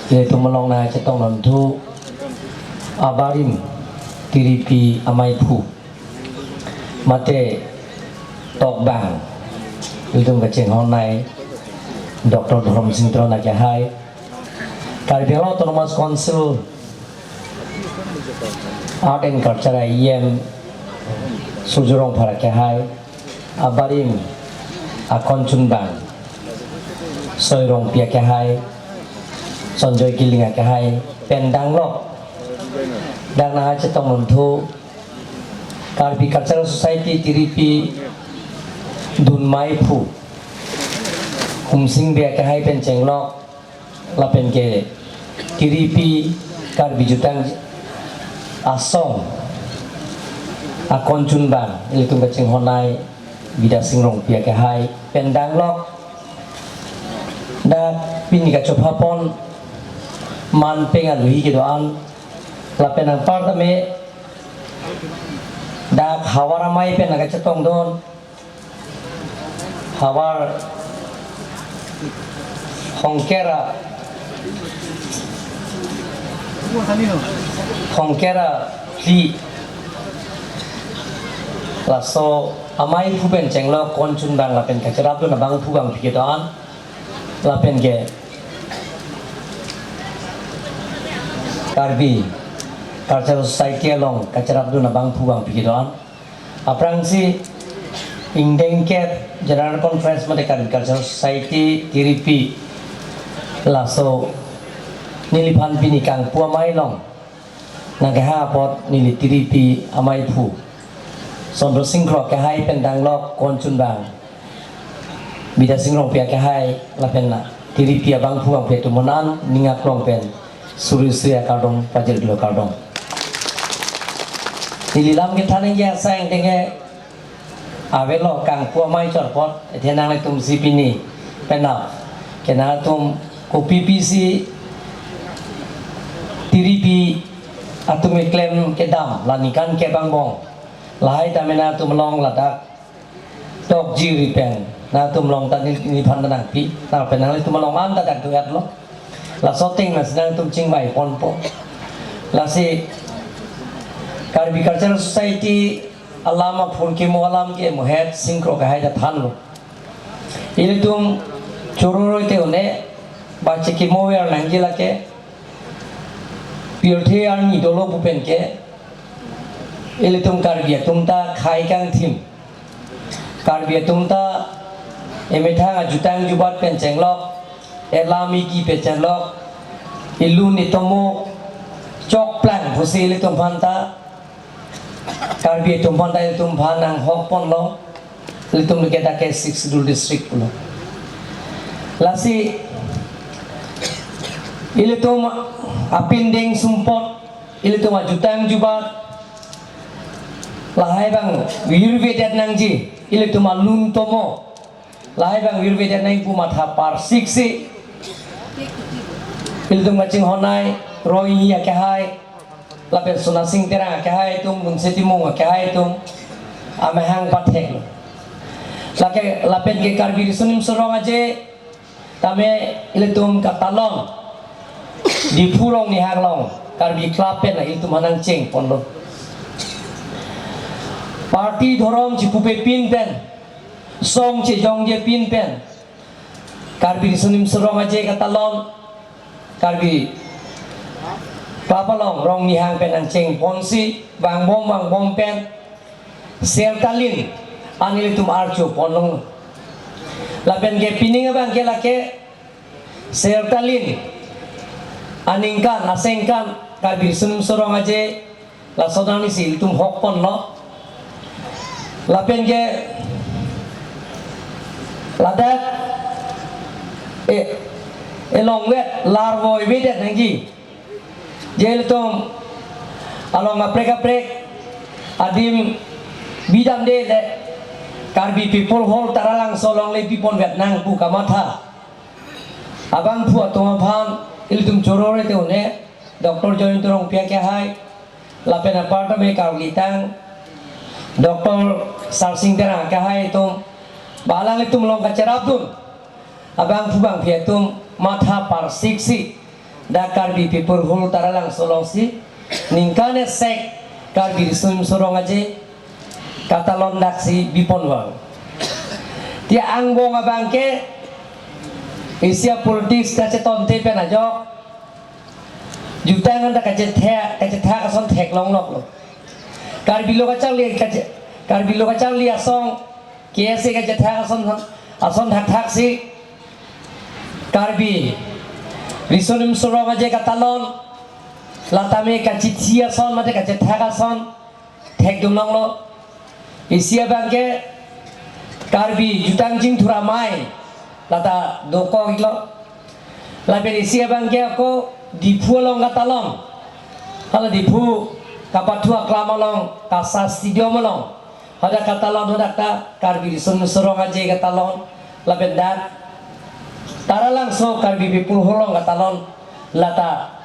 ilitum along nangchetongdun thu abarim Tiripi ameiphu mate tokbang ilitum kachinghon nai Doctor Dhorom Sing Teron akehai, Karbi Anglong Autonomous Council Art and Culture E M Surjya Rongphar akehai, abarim akonchunbang Soi Rongpi akehai, Sonjoy Killing akehai pen danglok dak nangchetongdun thu Karbi Cultural Society Tiripi dun meiphu Humsing Bey akehai pen chenglok lapen ke Tiripi Karbi Jutang Asong akonchunbang ilitum kachinghon nai Bidya Sing Rongpi akehai pen danglok dak pini kachopha pon manpeng alohi kedo-an lapen anparta me dak havar amei pen nangkachetongdun havar Hongkera, Hongkera phli Laso amei aphu pen chenglok konchunbang lapen kacherapdun abangphu bangphi kedo-an, lapen ke Karbi Cultural Society along kacherapdun abangphu bangphi kedo-an. Aphrangsi ingdeng kep General Conference mate Karbi Cultural Society tiripi laso neliphan pini kangpu amei along nangkehang apot neli tiripi amei aphu Sondro Singkro akehai pen danglok konchunbang Bidya Sing Rongpi akehai lapen na tiripi abangphu bangphi atum anan ning aklong pen suri suri akardom pajir-iklo, kardom. Neli lam kethan nangji asai ingdeng ke avelo kangpu amei chorpot, athe nanglitum si pini penap ke nangtum kopi pisi tiripi atum keklem kedam la ningkan kep angbong, lahai tame nangtum along ladak tokjiri pen nangtum along ta ne, nephan ta nangpi, lapen nanglitum along an ta dak do-etlo. Laso ateng nasi nangtum chingvai ponpo. Lasi Karbi Cultural Society alam aphurkimo alam ke mohet Singkro akehai ta thanlo. Ilitum choro roi te une ba chekimo ver nangji lake pirthe arni dolo pu pen ke ilitum Karbi atum ta khei kangthim, Karbi atum ta emethang ajutang jubat pen chenglok, elam egi pen chenglok, ilun itomo chokplang pusi ilitum aphan ta, Karbi atum aphan ta ilitum aphan nanghok ponlo, ilitum ke dak ke Sixth Schedule District pulo. Lasi ilitum apindeng sumpot, ilitum ajutang jubat, lahai abang virvedet nangji, ilitum alun tomo lahai abang virvedet nangji pu matha parsiksi ilitum kachinghon-ai Roihi akehai lapen Sonasing Terang akehai atum, Bunse Timung akehai atum amahang patheklo. Lake lapen ke Karbi Riso Nimso Rong Aje tame ilitum katalon Diphu Rong Nihang along Karbi Club pen ilitum aphan nangcheng ponlo. Party dhorom chipupepin pen, song chejongje pin pen Karbi Riso Nimso Rong Aje katalon Karbi Club along Rong Nihang pen nangcheng ponsi vangbom vangbom pen Sertalin an ilitum archo ponlong. Lapen ke pining abang ke lake Sertalin aningkan asengkan Karbi Riso Nimso Rong Aje laso nangli si ilitum hok ponlo. Lapen ke ladak e elongvet larvoivedet nangji. Je ilitum along kaprek kaprek adim bidamde le Karbi People Hall Taralangso along le biponvet nang pu kamatha abangphu atum aphan ilitum choro roi te une Doctor Jayanta Rongpi akehai lapen apar tame karlitang Doctor Sarsing Terang akehai atum ba alanglitum along kacherapdun abangphu bangphi atum matha parsiksi dak Karbi People Hall Taralangso alongsi ningkan esek Karbi Riso Nimso Rong Aje katalon daksi biponvang. Ti angbong abang ke Asia politics kachetonte pen ajok jutang anta kachethak kachethak ason theklongloklo. Karbi lo kacharli kache Karbi lo kacharli asong K S A kachethak ason ason thakthaksi Karbi Riso Nimso Rong Aje katalon latame kachithi ason mate kachethak ason thekdunlonglo. Isi abang ke Karbi jutang jingthur amei lata dokok-iklo. Lapen isi abang ke ako Diphu along katalon, hala Diphu kapathu aklam along, KASA Stadium along hadak katalon, hadak ta Karbi Riso Nimso Rong Aje katalon, lapen dak Taralangso Karbi People Hall along katalon lata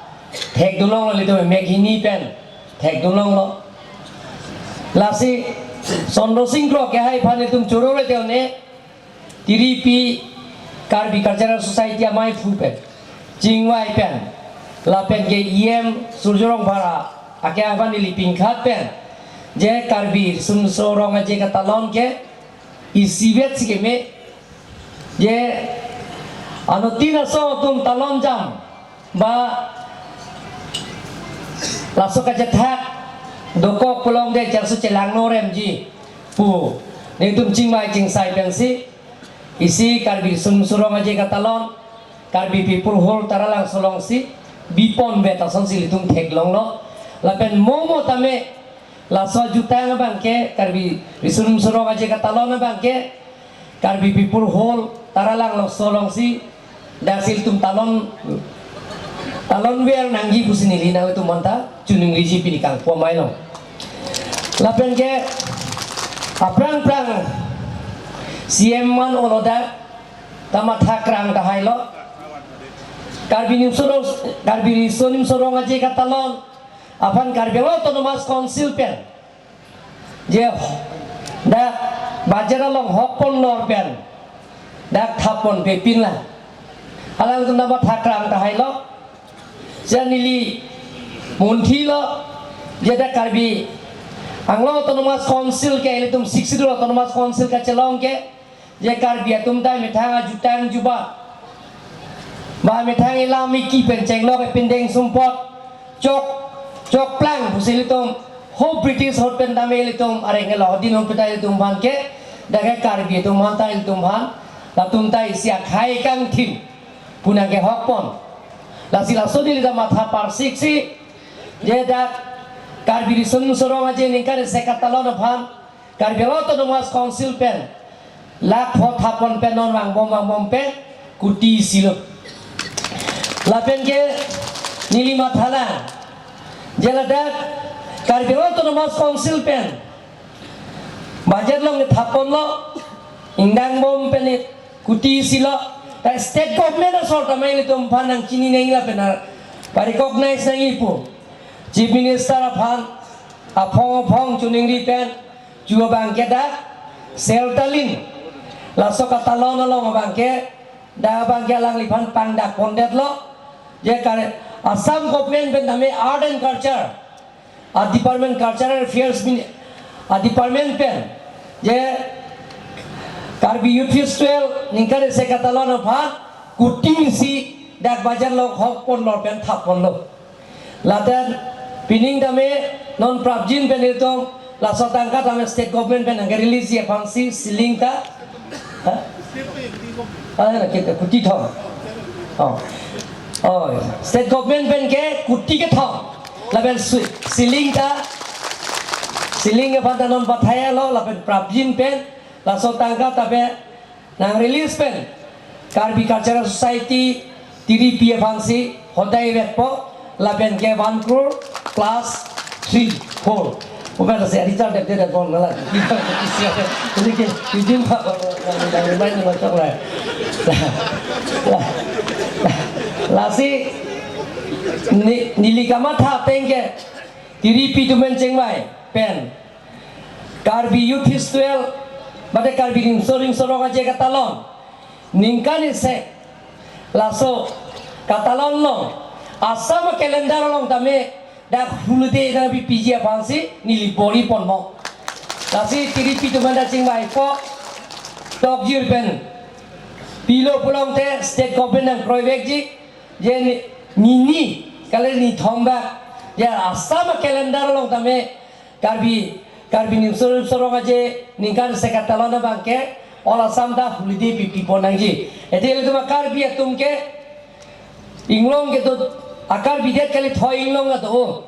thekdunlonglo, ilitum mek hini pen thekdunlonglo. Lasi Sondro Singkro akehai aphan ilitum choro roi te une tiripi Karbi Cultural Society amei aphu pen chingvai pen lapen ke E M Surjya Rongphar akehai aphan neli pingkhat pen Je Karbi Riso Nimso Rong Aje katalon ke isivet si keme. Je anuttin aso atum talon jam ba laso kachethak dokok pulote charsu chelang norem ji pu netum chingvai chingsai pensi isi Karbi Riso Nimso Rong Aje katalon Karbi People Hall Taralangso alongsi bipon vet asonsi ilitum theklonglo. Lapen mo mo tame laso ajutang abangke, Karbi Riso Nimso Rong Aje katalon abangke Karbi People Hall Taralangso alongsi daksi ilitum talon, talonver nangji pusi neli nangtum anta chuning riji pini kangpu amei along. Lapen ke aphrang phrang C M man olodak ta matha krang tahailo. Karbi Nimso Rong, Karbi Riso Nimso Rong Aje katalon aphan Karbi Anglong Autonomous Council pen je dak budget along hokpon lor pen dak thapponpe pinlang. Alangtum ta matha krang tahailo. Je neli munthilo je dak Karbi Anglong Autonomous Council ke ilitum Sixth Schedule Autonomous Council kachelong ke je Karbi atum ta methang ajutang jubat ba methang ilam iki pen chenglok epindeng sumpot chok chokplang pusi ilitum ho British ahut pen tame ilitum areng elo din ahut pen ta ilitum aphan ke dak ke Karbi atum aphan ta ilitum aphan latum ta isi akhei kangthim pu nangkehokpon. Lasi laso neli ta matha parsiksi je dak Karbi Riso Nimso Rong Aje ningkan isi katalon aphan Karbi Anglong Autonomous Council pen lakh pho thapponpe non vangbom vangbompe kuti isi lo. Lapen ke neli mathalang je ladak Karbi Anglong Autonomous Council pen budget along thapponlo, ingdangbompe ni kuti isi lo. Ta state government asor tame ilitum aphan nangchini nangji lapen ar pa-recognize nangji pu Chief Minister aphan aphong aphong chuningri pen chu abangke dak Sel Talin laso katalon along abangke dak abangke alangliphan pangdakpondetlo. Je kare Assam government pen tame Art and Culture a department, Cultural Affairs min-, a department pen je Karbi Youth Festival ningkan isi katalon aphan kuti isi dak budget along hokpon lor pen thapponlo. Lapen pining tame non prapjin pen ilitum laso tangka tame state government pen nangkerelease ji aphansi ceiling ta, ha? Ah, na kita kuti thom. Oh. Oh, state government pen ke kuti kethom. Lapen su-, ceiling ta, ceiling aphan ta non pathailo, lapen prapjin pen laso tangka tame nangrelease pen Karbi Cultural Society tiripi aphansi hodai vetpo lapen ke one crore plus three four. Bukan saya Richard Debde dan Bong Nala. Ini ke izin Pak, main nonton lah. Lasi ni, neli kamatha ateng ke tiripi atum pen chingvai pen Karbi Youth Festival, mate Karbi Riso Nimso Rong Aje katalon ningkan isi laso katalon along Assam calendar along tame dak holiday nangpipiji aphansi neli bor-iponpo. Lasi tiripi atum pen ta chingvaipo, tokjir pen pilo pulote state government nangkroivekji, je ni, nini kali ni thom bak je Assam calendar along tame Karbi, Karbi Nimso Rong Aje ningkan isi katalon abangke all Assam ta holiday pi, pipon nangji. Ete ilitum Karbi atum ke inglong kedo, a Karbi det kali thoi inglong kedo.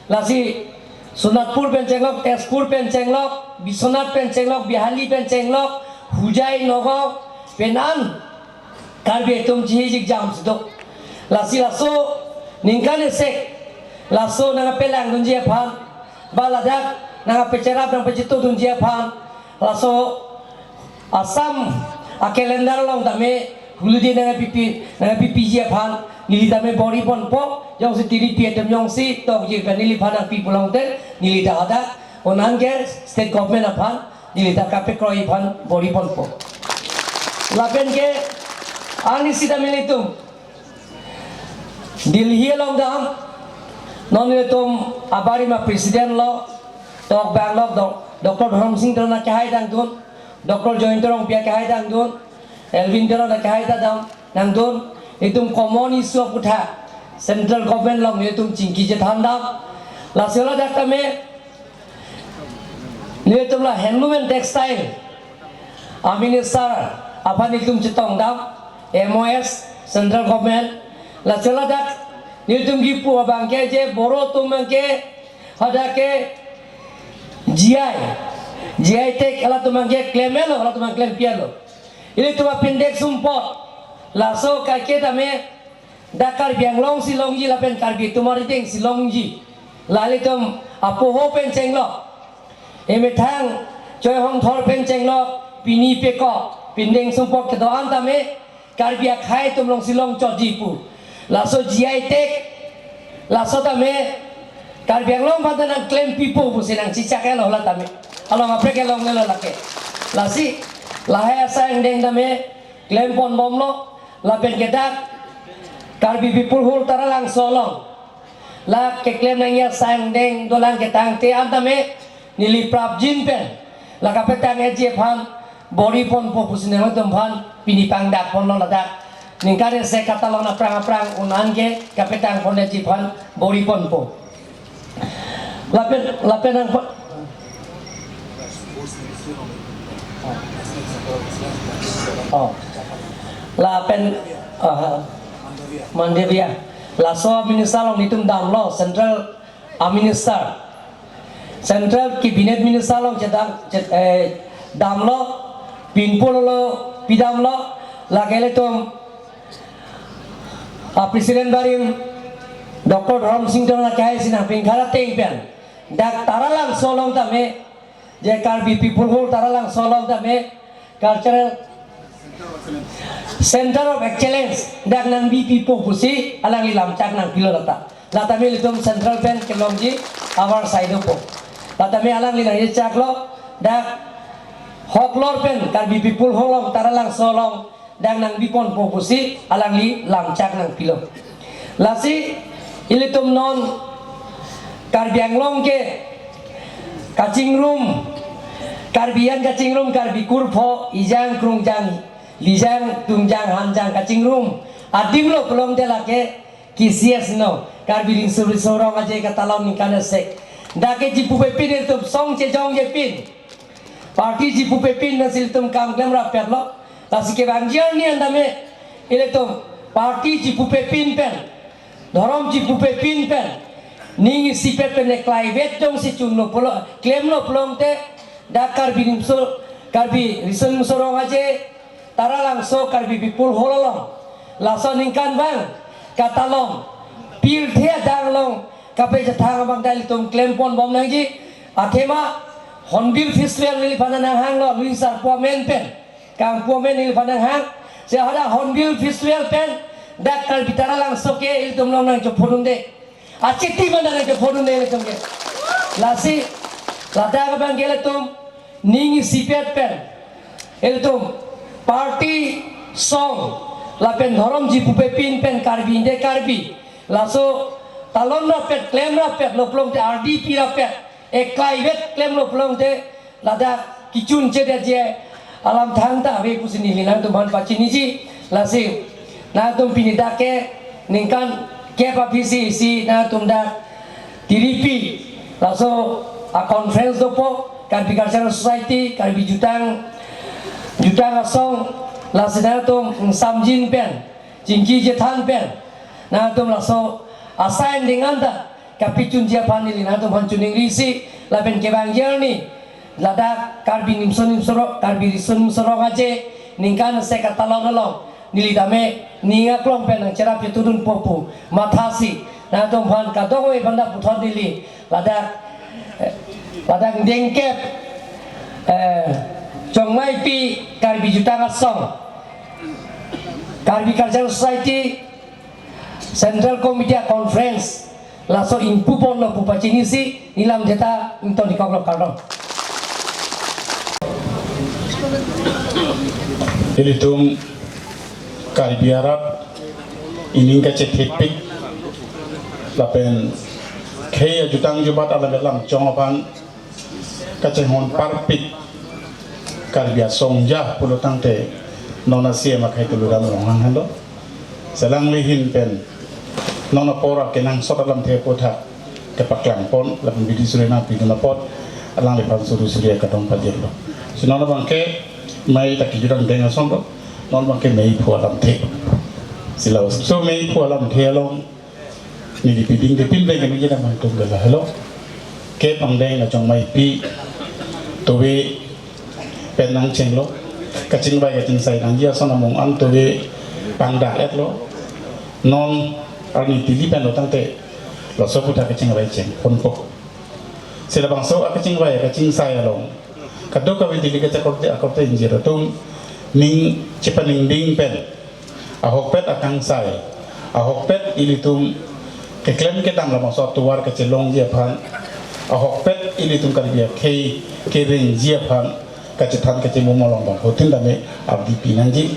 Lasi Sonatpur pen chenglok, Tezpur pen chenglok, Biswanath pen chenglok, Bihali pen chenglok, Hojai, Nagaon pen an Karbi atum chihijik jam si do. Lasi laso ningkan isi laso nangpelangdunji aphan, ba ladak nangpecherap nangpechitodunji aphan, laso Assam a calendar along tame holiday nangpipi, nangpipiji aphan neli tame bor-iponpo. Jongsi tiripi atum jongsi tokjir pen neliphan nangpi pulote neli ta hadak onan ke state government aphan neli ta kapekroi aphan bor-iponpo. Lapen ke ani sita nelitum Delhi along dam, non ilitum abarim a president lo, Tok banglok dok, Doctor Dhorom Sing Teron akehai dangdun, Doctor Jayanta Rongpi akehai dangdun, Elwin Teron akehai ta dam, dangdun, itum common issue aputhak, central government along itum chingki chethan dam, lasi ladak tame, itum la handloom and textile, a minister, aphan itum chetong dam, M O S, central government, lasi ladak, itum kipu abang ke je Boro atum abang ke, hadak ke, G I, G I tag halatum abang ke klemlo, halatum abang klempialo. Ilitum apindek sumpot, laso kaike tame, dak Karbi Anglong si longji lapen Karbi atum arideng si longji. La ilitum apoho pen chenglok. Emethang choi hongthor pen chenglok, pini peko, pindek sumpot kedo-an tame, Karbi akhei atum along si longchotji pu. Laso G I tag, laso tame, Karbi Anglong aphan ta nangklempipo pusi nangchechaklo la tame. Along kaprek kelonglelo lake. Lasi, lahai asai angdeng tame, klempon bomlo, lapen ke dak, Karbi People's Hall Taralangso along. La keklem nangji asai angdeng dolang ketangte an tame, neli prapjin pen, la kapetang eji aphan, bor-iponpo pusi nangtum aphan, pini pangdakponlo ladak. Ningkan isi katalon aphrang aphrang un-an ke kapetang pon eji aphan, bor-iponpo. Lapen, lapen nang pa-, oh. Lapen, ah, Mandaviya. Laso minister along itum damlo, central a minister. Central cabinet minister along chedam, ched-, eh, damlo, pinpo lolo, pidamlo, lake ilitum a president barim, Doctor Dhorom Sing Teron akehai si nangpingkhala ateng pen. Dak Taralangso along tame, je Karbi People's Hall Taralangso along tame, Cultural Center of Excellence, dak nangbipipo pusi, alangli lamchak nangpilo lata. La tame ilitum central pen kelongji, avar side po. La tame alangli nangchechaklo, dak hoklor pen, Karbi People's Hall along, Taralangso along, dak nangbiponpo pusi alangli lamchak nangpilo. Lasi ilitum non Karbi Anglong ke kachingrum, Karbi an kachingrum, Karbi kurpho, ijang, krungjang, lijang, tungjang, hanjang kachingrum adim lo pulote lake K C S no, Karbi Riso Nimso Rong Aje Katalon Ningkan Asek. Dak ke chipupepin ilitum song chejongje pin. Party chipupepin na si ilitum kam klem rapetlo. Lasi kevangji arni an tame ilitum party chipupepin pen, dhorom chipupepin pen, ning isipet pen eklaivet jongsi chunlo pulo, klemlo pulote, dak Karbi Nimso, Karbi Riso Nimso Rong Aje, Taralangso Karbi People's Hall along, laso aningkan abang katalon, pirthe adang along kapachethang abang ta ilitum klempon bom nangji. Athema Hornbill Festival neliphan nanghanglo, Louis Sarpo amen pen, kangpu amen neliphan nanghang. Si hadak Hornbill Festival pen dak Karbi Taralangso ke ilitum along nangchophonunde. Achiti mana nangchophonunde ilitum ke. Lasi, ladak abang ke ilitum ning isipet pen, ilitum party song lapen dhorom chipupepin pen Karbi inde Karbi, laso talon rapet, klem rapetlo pulote, ardi pi rapet, eklaivet klemlo pulote, ladak kechun chedetji alam thangta ave pusi neli nangtum aphan pachiniji. Lasi nangtum pini dak ke ningkan kep aphi si, si nangtum dak tiripi, laso a conference dopo, Karbi Cultural Society, Karbi Jutang, Jutang Asong, lasi nangtum samjin pen, chingki chethan pen, nangtum laso asai angdeng anta kapachunji aphan neli nangtum aphan choningrisi, lapen kevangji arni, ladak Karbi Nimso Nimso Rong, Karbi Riso Nimso Rong Aje Ningkan Asek Katalon along, neli tame ning aklong pen nangcherap chetudunpo pu mathasi, nangtum aphan kadokave aphan ta puthot neli ladak, eh, ladak dengkep, eh, Chongmaipi Karbi Jutang Asong, Karbi Cultural Society, Central Committee a conference, laso ingpuponlo pu pachinisi, nelam jeta ingtonikoklo, kardom. Ilitum Karbi arat ining kachethepik lapen khei ajutang jubat alam lam chong aphan kachinghon parpik Karbi asongja pulo tangte non a-C E M akhai Tuliram Ronghang henlo. Lasi alangli ahin pen non apor akenangsot alamthe aputhak kepaklang pon lapen bidi suri nangpidun apot alangliphan suri suri akadom pajirlo. Lasi non abangke mei ta kejut angdeng asong do, non abangke mei phu alamthe. Lasi labangso mei phu alamthe along neli piding de pin beng kami jena mangtung gala helo. Kep angdeng Achongmeipi tove pen nangchenglo. Kachingvai kachingsai nangji ason among an tove pangdak etlo. Non arni tili pen lo tangte laso aputhak kachingvai cheng ponpo. Lasi labangso akachingvai kachingsai along kadokave tili kachekorte akorte ingjir atum ning chepaningding pen ahokpet akangsai, ahokpet ilitum keklem kedam labangso atovar kachelongji aphan, ahokpet ilitum Karbi akhei kerengji aphan kachethan kachemum along abang hotin dame abdi pinangji.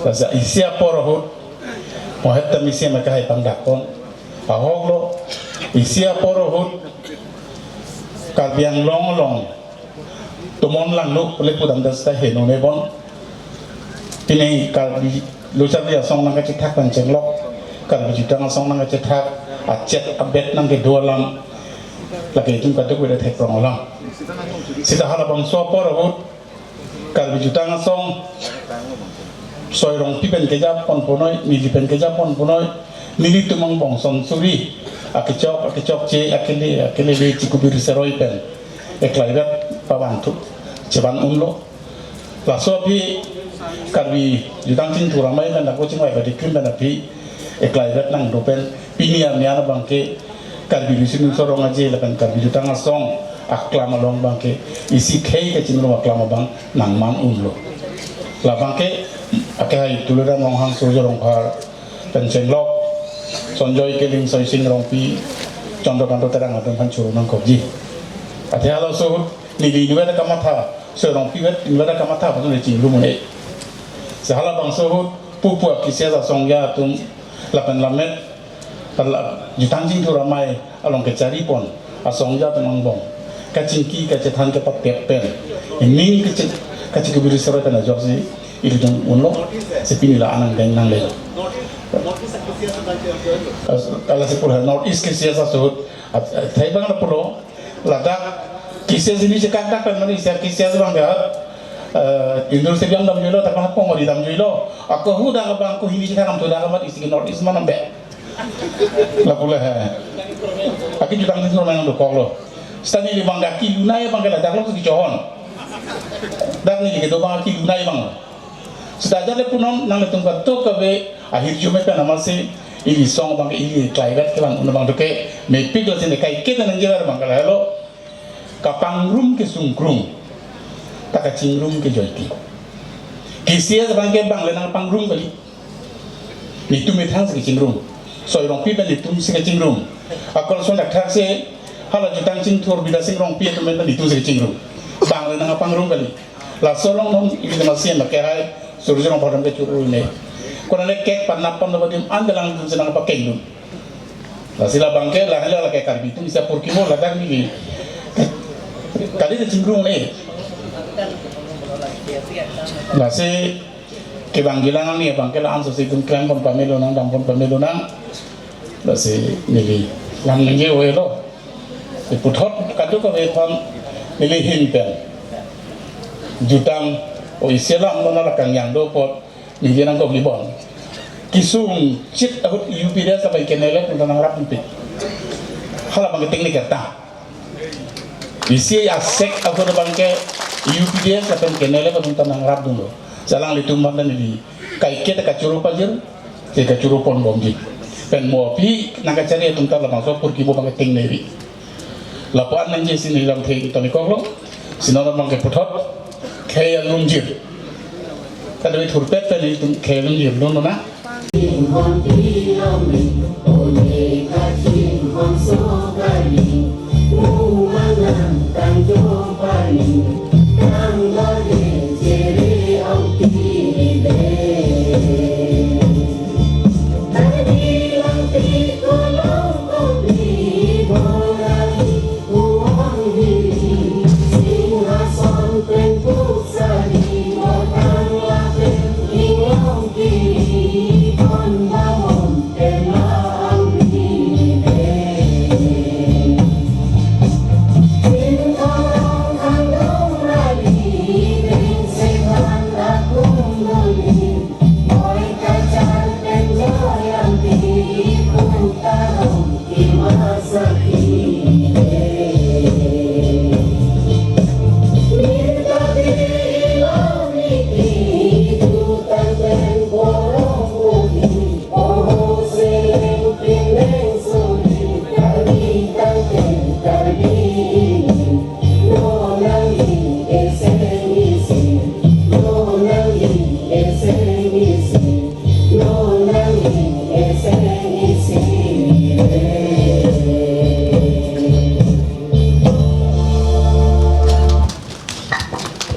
Lasi isi apor ahut mohet tame isi amekahai pangdak pon. Ahoklo, isi apor ahut Karbi Anglong along tomon langno pule pudam das ta heno ne bon. Pini Karbi Lo-charli Asong nangkachethak pen chenglok, Karbi Jutang Asong nangkachethak, achet abet nangkedo alam, lake itum kadokave thek prong alam. Seta halabangso apor ahut Karbi Jutang Asong Soi Rongpi pen kejapon punoi, neli pen kejapon punoi, nelitum angbong son suri akechok akechokche akele akele le chikubir seroi pen eklaivet pavangthu chevan unlo. Laso aphi Karbi Jutang Chingthur Amei pen ako chingvai kadikim pen aphi eklaivet nangdo pen pini arni an abangke Karbi Riso Nimso Rong Aje lapen Karbi Jutang Asong aklam along abangke isi khei kachingrum aklam abang nangman unlo. Labangke akehai Tuliram Ronghang, Surjya Rongphar pen chenglok, Sonjoy Killing, Soising Rongpi, Chandrakanta Terang atum aphan choro nangkokji. Athe halaso ahut neli inutvet akamatha, Soi Rongpi vet inutvet akamatha aphan neli chingrum un-e. Lasi halabangso ahut pupu akisi asongja atum lapen lammet hala Jutang Chingthur Amei along kecharipon asongja atum angbong kachingki kachethan kepatep pen ining kachi kachikubir seroi pen ajoksi ilitum unlo. Lasi pini la-an angdeng nanglelo. As-, ala si pura North East kisi asa suhut. At-, at-, thai bang na pulo, ladak kisi hini si kak dak pen mani si kisi asa bang ya, eh, Indoor Stadium damjuilo, tak mahapong ori damjuilo. Ako hu dak abang ko hini si kakam tu dak abang isi North East manam be. Lapu le he. Aki Jutang Chingthur Amei nangdokoklo. Seta neli abang dak kelunei abang ke ladak lo kechohon. Dak neli kedo abang kelunei abang. Seta ajat le punon nanglitum kadokave ahirjume pen amatsi ili song abang ke ili klaivet kelang un abang doke mepik lasi ne kaiketa nangjilar abang ke lahelo. Kapangrum ke sungkrung, ta kachingrum ke joiti. Kisi asa abang ke bang le nangpangrum kali. Netum methang si kachingrum. Soi Rongpi pen netum si kachingrum. Akol son dak thak si hala Jutang Chingthur Bidya Sing Rongpi atum pen netum si kachingrum. Bang le nangpangrum kali. Laso along non ili masi ma kehai Surjya Rongphar atum kechuru ne. Konat le kek panap pan dapat dim andalang dun si nangpakeng dun. Lasi labang ke lahenlo lake Karbi atum isi apor kimo ladak neli kali de chingrum ne. Lasi kevang gilang ni abang ke la-an so si itum klem pon pamelo nang dam pon pamelo nang. Lasi neli lang nangji oelo. Iputhot kadokave aphan neli ahin pen jutang o isi alam lo na la kangyang do apot neli nangkok libon. Kesung chit ahut U P D S abai kenele pun ta nangrap pipit. Hala abang ke teknik kerta. Isi asek ahut abang ke U P D S lapen kenele pun ta nangrap dunlo. Lasi alanglitum aphan ta neli kaiketa kachoro pajir, ke kachoro pon bomji. Pen mo aphi nangkachari atum ta labangso apor kimo abang ke tengneri. Lapu-an nangji si neli lamthe toni koklo, lasi non abang ke puthot khei alungjir. Kadokave thurpet pen nelitum khei alungjir lun nang.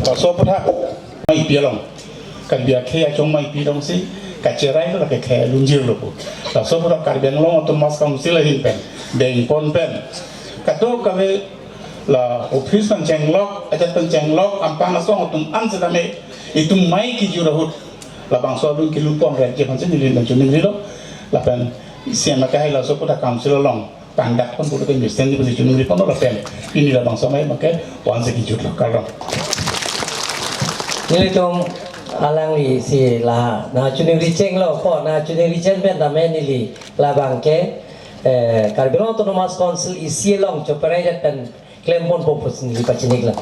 Laso aphuthak maipi along, Karbi akhei achong maipi alongsi kacherai lo, lake khei lungjir lo pu. Laso aphuthak Karbi Anglong Autonomous Council ahin pen, bengpon pen, kadokave la office pen chenglok, ajat pen chenglok, ampang asong atum an setame itum mai kijut ahut labangso alun kelun pon rek je aphansi neli nang chiningrilo. Lapen isi ama ke hai laso aphuthak council along tangdak pon pulote mesen di pusi chiningri ponlo lapen pini labangso amei make wan si kijut lo, kardom. Nelitum alanglisi la nangchiningri chenglo, ko nangchiningri chen pen tame neli labang ke, eh, Karbi Anglong Autonomous Council isi along choperai det pen klem ponpo pusi neli pachini iklo.